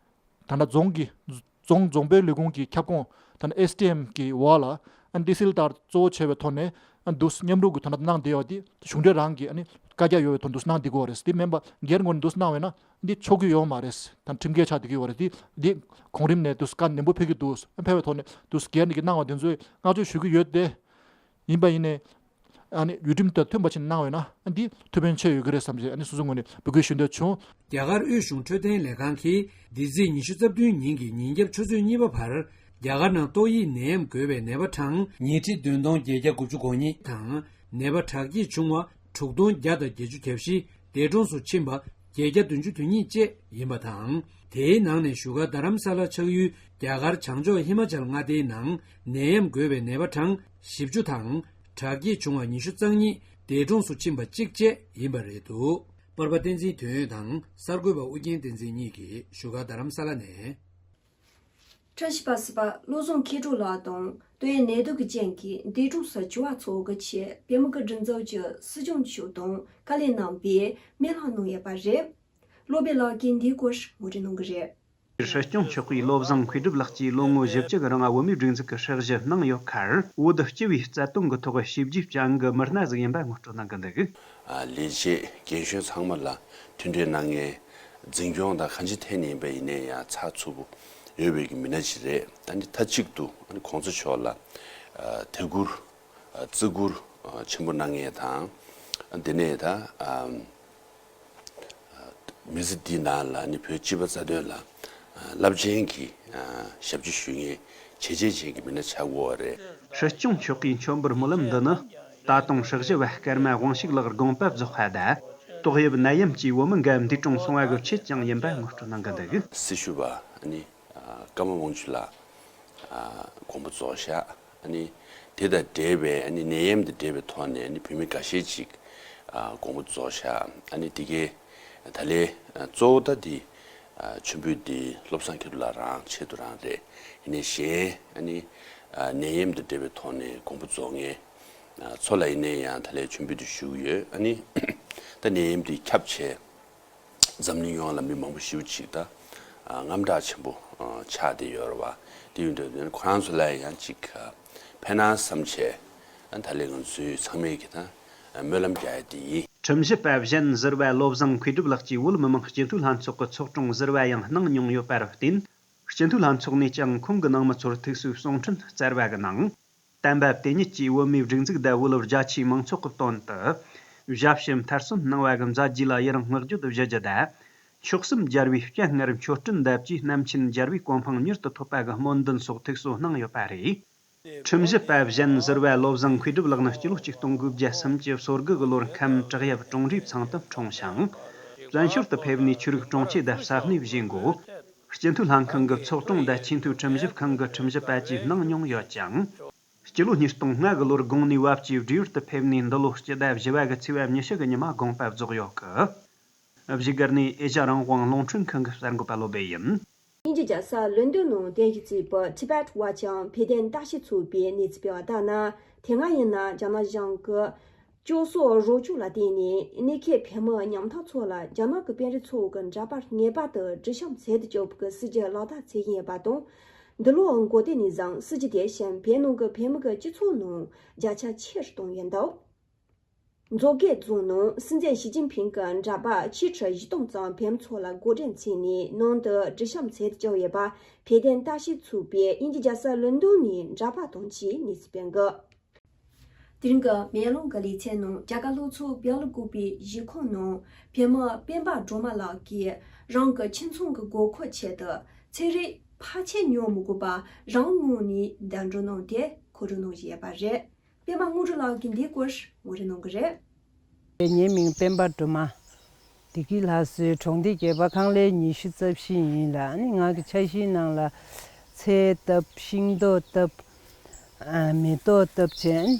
ད་ལྟ་རྫོང་གི་ རྫོང་རྫོང་དཔོན་ལས་ཁུངས་ཀྱི་ཁྱབ་ཁོངས་ད་ནི་ཨེས་ཌི་ཨེམ་གི་འོག་ལ་ཨ་ནི་དེ་སིལ་ལྟར་གཙོ་བོ་བྱས་པའི་ཐོག་ནས་ཨ་ནི་འདུག་མཉམ་རུབ་ཀྱི་དོན་དག་གནང་བསྡད་ཡོད་དེ་གཞུང་འབྲེལ་རང་གི་ཨ་ནི་བཀའ་རྒྱ་ཡོད་པའི་ཐོག་འདུག་གནང་བསྡད་ཀྱི་ཡོད་རེད། དེ་མིན་པ་སྒེར་ངོས་ནས་འདུག་གནང་བས་ན་འདི་ཆོག་གི་ཡོད་མ་རེད། ད་ཁྲིམས་འགལ་ཆགས་བསྡད་ཀྱི་ཡོད་རེད། དེ་འདི་གོང་རིམ་ནས་འདུག་བཀའ་ནན་པོ་ཕེབས་ཀྱི་འདུག་ཕེབས་པའི་ཐོག་ནས་འདུག་སྒེར་ནས་ཀྱི་གནང་བ་དེ་ཚོས་བསྔགས་བརྗོད་ཞུ་གི་ཡོད་དེ། ཡིན་པ་ཡིན་ནའི་ཨ་ནི་ཡུལ་ཁྲིམས་དང་མཐུན་པ་ཞིག་གནང་བས་ན་ཨ་འདི་ཐུགས་ཕན་ཆེ་ཡོད་ཀྱི་རེད་བསམ་བྱས་ཨ་ནི་སོ་སོའི་ངོས་ནས་འབོད་སྐུལ་ཞུ་འདོད་བྱུང་། རྒྱ་གར་དབུས་གཞུང་འཕྲོད་བསྟེན་ལས་ཁང་གིས་འདི་ཚེས་ཉི་ཤུ་རྩ་བདུན་ཉིན་གྱི་ཉིན་རྒྱབ་ཆུ་ཚོད་གཉིས་པ་བར་རྒྱ་གར་ནང་ཏོག་དབྱིབས་ནད་ཡམས་འགོས་པའི་ནད་པ་གྲངས་ཉིས་ཁྲི་བདུན་སྟོང་བརྒྱད་བརྒྱ་དགུ་བཅུ་གོ་གཉིས་དང་ནད་པ་དྲག་སྐྱེད་བྱུང་བ་དྲུག་སྟོང་བརྒྱ་དང་བརྒྱད་ཅུ་གྱ་བཞི་འདས་གྲོངས་སུ་ཕྱིན་པ་བརྒྱད་བརྒྱ་བདུན་ཅུ་དོན་གཉིས་བཅས་ཡིན་པ་དང་། དེའི་ནང་ནས་བཞུགས་སྒར་རྡ་རམ་ས་ལ་ཆགས་ཡུལ་རྒྱ་གར་བྱང་ཕྱོགས་ཧི་མ་ཅལ་མངའ་སྡེའི་ནང་ནད་ཡམས་འགོས་པའི་ནད་པ་གྲངས་བཞི་བཅུ་དང་། དྲག་སྐྱེད་བྱུང་བ་ཉི་ཤུ་རྩ་གཉིས་འདས་གྲོངས་སུ་ཕྱིན་པ་གཅིག་བཅས་ཡིན་པ་རེད་འདུག་པར་པ་བསྟན་འཛིན་དོན་ཡོད་དང་གསར་འགོད་པ་ཨུ་རྒྱན་བསྟན་འཛིན་གཉིས་ཀྱིས་བཞུགས་སྒར་རྡ་རམ་ས་ལ་ནས། ཁྲིམས་ཞིབ་པ་སྲིད་པ་བློ་བཟང་མཁས་གྲུབ་ལགས་དང་ཏོག་དབྱིབས་ནད་དུག་གི་རྐྱེན་གྱིས་འདས་གྲོངས་སུ་གྱུར་བ་ཚོ་གི་ཆེད་བོད་མི་གི་སྒྲིག་འཛུགས་ཀྱི་སྲིད་སྐྱོང་མཆོག་དང་བཀའ་ལས་གནང་བའི་སྨོན་ལམ་གནང་ཡོད་པ་རེད། བློ་བདེ་ལགས་ཀྱིས་འདིའི་སྐོར་ངོ་སྤྲོད་གནང་གི་རེད། སྲིད་སྐྱོང་མཆོག་གིས་བློ་བཟང་མཁས་གྲུབ་ལགས་ཀྱིས་ལོ་ངོ་བཞི་བཅུ་གི་རིང་བོད་མིའི་སྒྲིག་འཛུགས་ཀྱི་ཧྲག་གཞི་གནང་ཡོད་ཁར། བོད་སྤྱི་པའི་རྩ་དོན་གྱི་ཐོག་བྱས་རྗེས་ཅན་གྱི་མི་སྣ་ཟིག་ཡིན་པ་ངོ་སྤྲོད་གནང་གི་འདུག་ལས་བྱེད་རྒན་གཞོན་ཚང་མ་ལ་མཐུན་འབྲེལ་གནང་མཁན། འཛིན་སྐྱོང་དང་གང་ཅི་ཐད་ནས་ཡིན་པ་ཡིན་ནའི་ཡང་ཚགས་ཚུད་པོ་ཡོད་པའི་གི་མི་སྣ་ཞིག་རེད། ཨ་ནི་མཐའ་གཅིག་ཏུ་ཨ་ནི་གོང་ས་མཆོག་ལ་ཨ་དད་བཀུར་ཨ་བརྩི་བཀུར་ཨ་ཆེན་པོ་གནང་མཁན་དང་། ཨ་དེ་ནས་ད་ཨ་མི་ཚེ་འདིའི་ནང་ལ་ནི་བོད་སྤྱི་པ་རྩ་དོན་ལ་རླབས་ཆེན་གྱི་ཞབས་ཕྱི་ཞུ་མཁན་བྱས་རྗེས་ཅན་གྱི་མི་སྣ་ཆགས་ཡོད་རེད། སྲིད་སྐྱོང་མཆོག་གིས་མཆོད་འབུལ་སྨོན་ལམ་འདི་ནི་ད་དུང་ཧྲག་གཞི་བ་སྐར་མ་དབང་ཕྱུག་ལགས་དགོངས་པ་རྫོགས་པ་དང་ཏོག་དབྱིབས་ནད་ཡམས་ཀྱིས་བོད་མི་འགའ་འདས་གྲོངས་སོང་བ་གི་ཆེད་ཀྱང་ཡིན་པ་ངོ་སྤྲོད་གནང་གི་འདུག་སྲི་ཞུ་བ་ནི་ཀརྨ་དབང་ཕྱུག་ལགས་དགོངས་པ་རྫོགས་ཤག་ཨ་ནི་དེ་དང་འབྲེལ་བའི་ཨ་ནི་ནད་ཡམས་དང་འབྲེལ་བའི་ཐོག་ནས་ཨ་ནི་བོད་མི་འགའ་ཤས་ཅིག་ཨ་དགོངས་པ་རྫོགས་ཤག་ཨ་ནི་དེ་གའི་ད་ལན་ཨ་གཙོ་བོ་ད་འདི་ཨ་མཆོད་འབུལ་འདི་བློ་བཟང་མཁས་གྲུབ་ལགས་རང་ཆེད་དུ་རང་རེད། ཡིན་ནའི་གཞན་ཨ་ནི་ཨ་ནད་ཡམས་དང་འབྲེལ་བའི་ཐོག་ནས་དགོངས་པ་རྫོགས་མཁན་ཨ་ཚོ་ལ་ཡིན་ནའི་ཡང་ད་ལན་མཆོད་འབུལ་འདི་ཞུ་གི་ཡོད། ཨ་ནི་ད་ནད་ཡམས་འདི་ཁྱབ་བྱས། འཛམ་གླིང་ཡོངས་ལ་མི་མང་པོ་ཞེ་པོ་ཅིག་ད་ཨ་དངངས་སྐྲག་ཆེན་པོ་ཨ་ཆགས་བསྡད་ཡོད་རེད་བ། དེ་ཡིན་དུས་ཁོ་རང་ཚོ་ལ་ཡང་ཅིག་ཨ་ཕན་ན་བསམ་བྱས་ཨ་ད་ལན་ང་ཚོའི་ཚང་མས་ཀྱི་ད་ཨ་སྨོན་ལམ་རྒྱག་ཡ་དེ་ཡིན། ཁྲིམས་ཞིབ་པ་གཞན་ཟུར་པ་བློ་བཟང་མཁས་གྲུབ་ལགས་ཀྱིས་བོད་མི་མང་སྤྱི་འཐུས་ལྷན་ཚོགས་ཀྱི་ཚོགས་དྲུང་ཟུར་པ་ཡང་གནང་མྱོང་ཡོད་པར་བརྟེན། སྤྱི་འཐུས་ལྷན་ཚོགས་ནས་ཀྱང་ཁོང་གི་ནང་མི་ཚོར་ཐུགས་གསོའི་གསུང་འཕྲིན་བསྩལ་བ་གི་ནང་། བསྟན་པ་དེ་ཉིད་ཀྱིས་བོད་མིའི་སྒྲིག་འཛུགས་དང་བོད་རྒྱ་ཆེའི་མང་ཚོགས་ཀྱི་དོན་དུ་ཞབས་ཕྱི་མཐར་སོན་གནང་བ་གི་མཛད་རྗེས་ལ་ཡི་རང་བསྔགས་བརྗོད་ཞུ་རྒྱུ་དང་། མཆོག་གསུམ་རྒྱལ་བའི་སྤྱན་སྔར་མཆོད་སྤྲིན་འདེབས་ཀྱིས་རྣམ་མཁྱེན་རྒྱལ་བའི་གོ་འཕང་མྱུར་དུ་ཐོབ་པ་གི་སྨོན་འདུན་སོགས་ཐུགས་གསོ་གནང་ཡོད་པ་རེད། ཁྲིམས་ཞིབ་པ་གཞན་ཟུར་པ་བློ་བཟང་མཁས་གྲུབ་ལགས་ནི་སྤྱི་ལོ་ཆིག་སྟོང་དགུ་བརྒྱ་སུམ་ཅུ་སོ་དགུ་གི་ལོར་ཁམས་བྲག་གཡབ་ཀྲོང་རིའི་ཚང་དུ་འཁྲུངས་ཤིང་། བཙན་བྱོལ་དུ་ཕེབས་ནས་ཆོས་རིག་དྲུང་ཆེ་དང་ས་གནས་བཞེས་འགོ། སྤྱི་འཐུས་ལྷན་ཁང་གི་ཚོགས་དྲུང་དང་ཆེས་མཐོའི་ཁྲིམས་ཞིབ་ཁང་གི་ཁྲིམས་ཞིབ་པ་བཅས་གནང་མྱོང་ཡོད་ཅིང་། སྤྱི་ལོ་ཉིས་སྟོང་ལྔ་གི་ལོར་དགུང་ནས་བབ་ཀྱིས་བྲིས་ཡུལ་དུ་ཕེབས་ནས་འདི་ལོ་སྤྱི་ཟླ་བཞི་པ་གི་ཚེས་པ་ཉི་ཤུ་གི་ཉི་མ་དགོངས་པ་རྫོགས་ཡོད་སྐད། བཞུགས་སྒར་ནས་ཨེ་ཤ་རང་དབང་རླུང་འཕྲིན་ཁང་གི་གསར་འགོད་པ་བློ་བྷེ་ཡིན། དབྱིན་ཇི་རྒྱལ་ས་ལོན་ཌོན་ནང་གདན་ཞུ་བྱས་པའི་Tibet Watch་ཡང་བོད་དོན་ལྟ་ཞིབ་ཚོགས་པས་གནས་ཚུལ་སྤེལ་བ་ལྟར་ན། དེ་སྔ་ཡིན་ན་རྒྱ་ནག་གཞུང་གི་སྐྱོབ་གསོ་རོགས་སྐྱོར་ལ་བརྟེན་ནས་གནས་ཁེལ་བོད་མི་ཉམ་ཐག་ཚོ་ལ་རྒྱ་ནག་གི་དཔོན་རིགས་ཚོ་གི་འདྲ་པར་ངེས་པར་དུ་སྒྲིག་ཤམ་ཚད་དུ་བཅུག་པའི་སྲིད་ཇུས་ལག་བསྟར་བྱེད་བཞིན་ཡོད་པ་དང་། འདི་ལོའི་འགོ་སྟོད་ནས་བཟུང་སྲིད་ཇུས་དེ་བཞིན་བོད་ནང་གི་བོད་མི་གི་སྤྱི་ཚོགས་ནང་བརྒྱ་ཆ་ཆེ་རུ་བཏང་ཡོད་འདུག་མཛོད་དགེ་རྫོང་ནང་སྲིད་འཛིན་ཞི་ཅིན་ཕིང་གི་འདྲ་པར་ཆིག་ཁྲི་བཞི་སྟོང་ཙམ་བོད་མི་ཚོ་ལ་འགོ་འདྲེན་བྱས་ནས་ནང་དུ་སྒྲིག་ཤམ་ཚད་དུ་བཅུག་ཡོད་པ་བོད་དོན་ལྟ་ཞིབ་ཚོགས་པས་དབྱིན་ཇི་རྒྱལ་ས་ལོན་ཌོན་ནས་འདྲ་པར་བཏང་ཆེད་གནས་ཚུལ་སྤེལ་འདུག་དེ་རིང་གི་མེ་ལོང་གི་ལེ་ཚན་ནང་རྒྱ་གར་ལྷོ་ཕྱོགས་བལ་ཡུལ་ལ་བཀོད་པའི་གཞིས་ཁོངས་ནང་བོད་མི་སྤེན་པ་སྒྲོལ་མ་ལགས་ཀྱིས་རང་གི་ཁྱིམ་ཚང་གི་དགོས་མཁོ་ཆེད་དུ་ཚན་རིག་ཕལ་ཆེར་ཉོ་མི་དགོས་པར་རང་ངོས་ནས་འདམ་འགྲོ་གནང་སྟེ་མཁོ་སྤྲོད་གནང་བཞིན་ཡོད་པ་རེད། པད་མ་དངོས་གྲུབ་ལགས་ཀྱིས་འདིའི་སྐོར་ངོ་སྤྲོད་གནང་གི་རེད། ངའི་མིང་སྤེན་པ་སྒྲོལ་མ། བདེ་སྐྱིད་ལྷ་སའི་གྲོང་སྡེ་བརྒྱད་པ་ཁང་ལས་ཉི་ཤུ་རྩ་བཞི་ཡིན་ལ། ཨ་ནི་ང་གི་ཆ་ཤས་ནང་ལ་ཚལ་བཏབ། ཤིང་ཏོག་བཏབ། ཨ་མེ་ཏོག་བཏབ་བྱས། ཨ་ནི་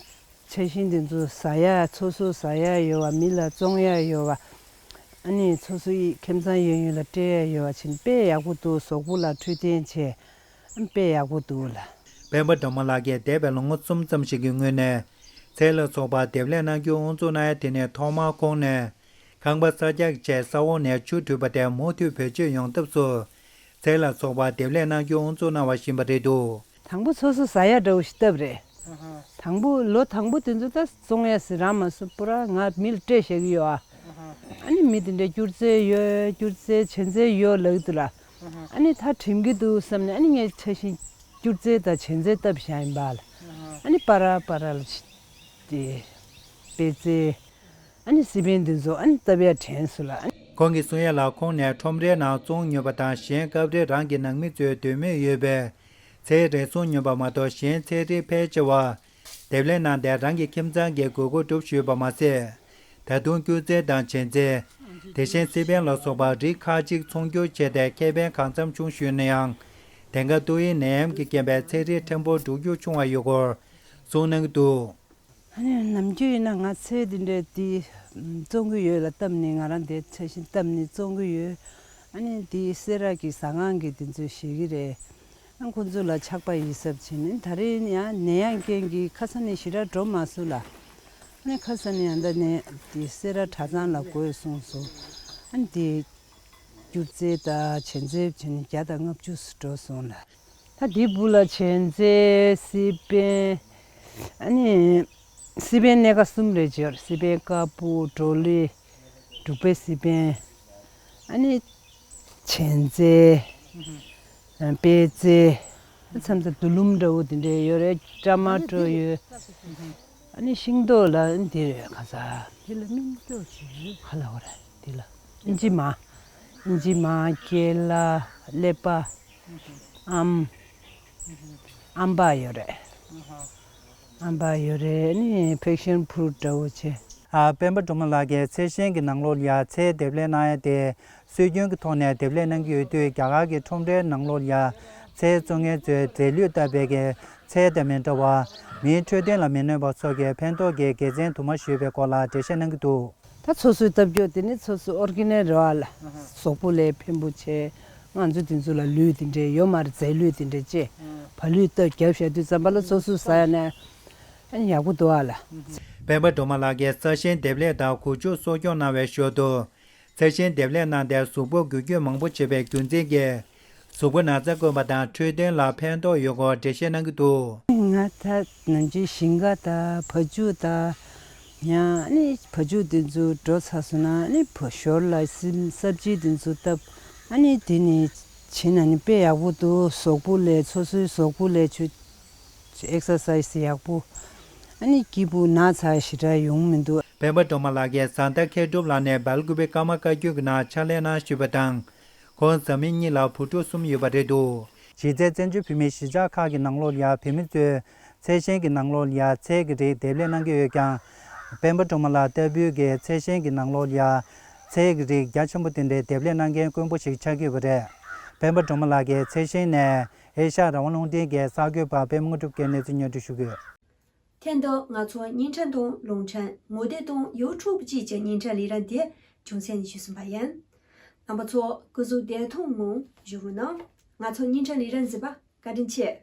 ཆ་ཤས་འདི་ཚོ་ཟ་ཡ། ཚོ་སོ་ཟ་ཡ་ཡོད་པ། མི་ལ་བཙོང་ཡ་ཡོད་པ། ཨ་ནི་སོ་སོའི་ཁྱིམ་ཚང་གཡས་གཡོན་ལ་སྤྲད་ཡ་ཡོད་པ་བྱས་ནས་དཔེ་ཡག་པོ་འདུག་གཟུགས་པོ་ལ་འཕྲོད་བསྟེན་བྱས། དཔེ་ཡག་པོ་འདུག་ལ། སྤེན་པ་སྒྲོལ་མ་ལགས་ཀྱིས་འདས་པའི་ལོ་ངོ་གསུམ་ཙམ་ཞིག་གི་སྔོན་ནས་ཚལ་ལ་སོགས་པ་འདེབས་ལས་གནང་རྒྱུ་དབུ་འཛུགས་གནང་ཡ་དེ་ནས་ཐོག་མར་ཁོང་ནས་ཁང་པ་གསར་རྒྱག་བྱས་ས་འོག་ནས་ཆུ་བྲུས་པ་དེ་མུ་མཐུད་བེད་སྤྱོད་ཡོང་ཐབས་སུ་ ཚལ་ལ་སོགས་པ་འདེབས་ལས་གནང་རྒྱུ་དབུ་འཛུགས་གནང་བ་བཞིན་པ་རེད་འདུག། དང་པོ་སོ་སོ་ཟ་ཡ་འདྲ་བོ་ཞིག་བཏབ་རེད། དང་པོ་ལོ་དང་པོ་དེ་ཚོ་ད་བཙོང་ཡ་ཟེར་རག་མ་སོང་། པུ་ར་ང་མི་ལ་སྤྲད་བཞག་གི་ཡོད་ཨ། ཨ་ནི་མི་དེ་འདྲའི་སྐྱུར་རྫས་ཡོད། སྐྱུར་རྫས་བྱེ་རྫས་ཡོད་ལབ་ཀྱི་འདུག་ལ། ཨ་ནི་ད་དྲན་གྱི་འདུག་བསམ་ནས། ཨ་ནི་ངས་ཆ་ཤས་སྐྱུར་རྫས་དང་བྱེ་རྫས་བཏབ་བཞག་ཡིན་པ་ལ། ཨ་ནི་པ་ར་པ་ར་ལ་དེ་པད་ཚལ། ཨ་ནི་སི་པན་འདི་ཚོ་ཨ་ནི་བཏབ་ཡ་དྲན་སོང་ལ། ཁོང་གིས་གསུང་ཡ་ལ། ཁོང་ནས་ཁྲོམ་རའི་ནང་བཙོང་ཉོས་པ་དང་གཞན་སྐབས་རེ་རང་གི་ནང་མི་ཚོའི་འདོད་མོས་ཡོད་པའི་ཚལ་རེ་ཟུང་ཉོས་པ་མ་གཏོགས། གཞན་ཚལ་རིགས་ཕལ་ཆེ་བ་འདེབས་ལས་གནང་སྟེ་རང་གི་ཁྱིམ་ཚང་གི་དགོས་མཁོ་སྒྲུབ་ཞུས་པ་མ་ཟད། ད་དུང་སྐྱུར་རྫས་དང་བྱེ་རྫས། དེ་བཞིན་སི་པན་ལ་སོགས་པ་རིགས་ཁག་ཅིག་འཚོང་རྒྱུ་བྱས་ཏེ། ཁེ་ཕན་གང་འཚམ་བྱུང་ཞུས་ན་ཡང་། དེང་སྐབས་ཏོག་དབྱིབས་ནད་ཡམས་ཀྱི་རྐྱེན་པས་ཚལ་རིགས་ཕྲན་བུ་འགྲོ་རྒྱུ་བྱུང་བ་ཡོད་སྐོར་གསུངས་གནང་གི་འདུག། ཨ་ནི་ནམ་རྒྱུན་ཡིན་ན་ང་ཚལ་འདི་འདྲའི་འདི་བཙོང་གི་ཡོད་ལ། བཏབ་ནས་ང་རང་འདི་ཚལ་ཞིང་བཏབ་ནས་བཙོང་གི་ཡོད། ཨ་ནི་འདི་སེ་ར་གི་ཟ་ཁང་གི་འདི་ཚོས་བཞེས་ཀྱི་རེད། ཨ་ཁོ་ཚོ་ལ་ཆག་པ་ཡིན་ཟེར་བྱས་ནས། ད་རེས་ཡང་ནད་ཡམས་རྐྱེན་གྱིས་ཁ་སང་ནས་ཞེ་དྲག་འགྲོ་མ་སོང་ལ། ཨ་ནི་ཁ་སང་ནས་ཡང་ད་ནས་འདི་སེ་ར་གྲྭ་ཚང་ལ་དགོས་གསུངས་སོང་། ཨ་ནི་འདི་སྐྱུར་རྫས་དང་བྱེ་རྫས་བྱས་ནས་བརྒྱ་དང་ལྔ་བཅུ་འགྲོ་སོང་ལ། ད་འདི་སྦུག་ལ་བྱེ་རྫས། སི་པན། ཨ་ནི་སི་པན་སྣེ་ཁ་གསུམ་རེ་ཡོད་རེད། སི་པན་དཀར་པོ། བྲོ་ལི། འབྲུག་པའི་སི་པན། ཨ་ནི་བྱེ་རྫས། ཨ་པད་ཚལ། མཚམས་མཚམས་དུ་ལུམ་འདྲ་བོ་དེ་འདྲ་ཡོད་རེད། ཊ་མ་ཊོ་ཡོད། ཨ་ནི་ཤིང་ཏོག་ལ་འདི་རེད། ག་ས། དེ་ལ་མིང་ཏོག་ཅིག་ཡོད། ག་ལ་བ་རེད་དེ་ལ། ཨིན་ཇི་མ། ཨིན་ཇི་མ། ཀེ་ལ། ཀླད་པ། ཨམ། ཨམ་པ་ཡོད་རེད། ཨམ་པ་ཡོད་རེད། ཨ་ནི་ཕེ་ཤན་ཕུ་རུ་ཊི་འདྲ་བོ་བྱས། ཨ་སྤེན་པ་སྒྲོལ་མ་ལགས་ཀྱིས་ཚལ་ཞིང་གི་ནང་ལོགས་ལ་ཡ་ཚལ་འདེབས་ལས་གནང་ཡ་དེ། སྲོལ་རྒྱུན་གྱི་ཐོག་ནས་འདེབས་ལས་གནང་གི་ཡོད་དུས། རྒྱ་གར་གྱི་ཁྲོམ་རའི་ནང་ལོགས་ལ་ཡ་ཚལ་བཙོང་མཁན་ཚོས་རྫས་ལུད་བཏབ་པའི་གི་ཚལ་དང་མི་འདྲ་བར། མིའི་འཕྲོད་བསྟེན་ལ་མི་གནོད་པ་སོགས་ཀྱི་ཕན་ཐོགས་ཀྱི་དགེ་མཚན་དུ་མ་ཞུས་པའི་སྐོར་ལ་འགྲེལ་བཤད་གནང་གི་འདུག། ད་སོ་སོས་བཏབ་རྒྱུ་དེ་ནི་སོ་སོའི་ཨོར་གྷེ་ནིག་རེད་བ་ལ། གཟུགས་པོ་ལ་ཕན་པོ་བྱས། ང་ཚོ་དེ་ཚོ་ལ་ལུད་དེ་འདྲས་ཡོད་མ་རེད། རྫས་ལུད་དེ་འདྲས་བཅས། བ་ལུད་བཏབ་བརྒྱབ་བཞག་དུས་ཙམ་པ་ལ་སོ་སོས་ཟ་ཡ་ན་ཨ་ནི་ཡག་པོ་འདུག་ཨ་ལ། སྤེན་པ་སྒྲོལ་མ་ལགས་ཀྱིས་ས་ཞིང་འདེབས་ལས་དང་སྒོ་ཕྱུགས་གསོ་སྐྱོང་གནང་བའི་ཞོར་དུ། ཚལ་ཞིང་འདེབས་ལས་གནང་སྟེ་གཟུགས་པོ་འགུལ་སྐྱོད་མང་པོ་བྱེད་པའི་རྒྱུ་མཚན་གྱིས། གཟུགས་པོ་ན་ཚ་དཀོན་པ་དང་འཕྲོད་བསྟེན་ལ་ཕན་ཐོགས་ཡོད་སྐོར་འགྲེལ་བཤད་གནང་གི་འདུག། ང་ད་ནམ་རྒྱུན་ཞིང་ཁ་དང་བ་ཕྱུགས་དང་། ཡང་ཨ་ནི་བ་ཕྱུགས་དེ་ཚོ་འགྲོ་ཚར་སོང་ན། ཨ་ནི་བ་ཞོར་ལ་སི་སབ་ཇི་དེ་ཚོ་བཏབ། ཨ་ནི་དེ་ནི་བྱིན་ན་ནི་དཔེ་ཡག་པོ་འདུག། གཟུགས་པོ་ལ་སོ་སོའི་གཟུགས་པོ་ལ་ཆུ་ཨེག་སར་སའིས་ཡག་པོ། ཨ་ནི་སྐྱིད་པོ་ན་ཚ་ཞེ་དྲག་ཡོང་མི་འདུག། སྤེན་པ་སྒྲོལ་མ་ལགས་ཀྱིས་བཟའ་ཟླ་མཁས་གྲུབ་ལགས་ནས་སྦེལ་ཀོབ་པེ་ཀརྨ་བཀའ་བརྒྱུད་ཀྱི་ནང་ཕྱག་ལས་གནང་བཞུགས་པ་དང་། ཁོང་བཟའ་མི་གཉིས་ལ་བུ་ཕྲུག་གསུམ་ཡོད་པ་རེད་འདུག། གཞི་རྩའི་བཙན་བྱོལ་བོད་མིའི་གཞིས་ཆགས་ཁག་གི་ནང་ལོགས་ལ་ཡ་བོད་མི་ཚོས་ཚལ་ཞིང་གི་ནང་ལོགས་ལ་ཡ་ཚལ་གྱི་རིགས་འདེབས་ལས་གནང་གི་ཡོད་ཀྱང་། སྤེན་པ་སྒྲོལ་མ་ལགས་ལྟ་བུའི་གི་ཚལ་ཞིང་གི་ནང་ལོགས་ལ་ཡ་ཚལ་གྱི་རིགས་རྒྱ་ཆེན་པོ་དེ་འདྲའི་འདེབས་ལས་གནང་མཁན་དཀོན་པོ་ཞིག་ཆགས་ཀྱི་ཡོད་པ་རེད། སྤེན་པ་སྒྲོལ་མ་ལགས་ཀྱིས་ཚལ་ཞིང་ནས་ཨེ་ཤ་ཡ་རང་དབང་རླུང་འཕྲིན་གྱི་གསར་འགོད་པ་པད་མ་དངོས་གྲུབ་ཀྱིས་གནས་ཚུལ་སྙན་སྒྲོན་ཞུ་གི་ཡོད། ཐེངས་འདིར་ང་ཚོ་བརྙན་འཕྲིན་དང་རླུང་འཕྲིན། ངོ་དེབ་དང་ཡུ་ཊུབ་བཅས་ཀྱི་བརྙན་འཕྲིན་ལས་རིམ་དེ་རྒྱུ་མཚན་ཞུས་ཟིན་པ་ཡིན། རྣམ་པ་ཚོ་སྐུ་གཟུགས་བདེ་ཐང་ངང་བཞུགས་རོགས་གནང་། ང་ཚོ་བརྙན་འཕྲིན་ལས་རིམ་གཟིགས་པར་བཀའ་དྲིན་ཆེ།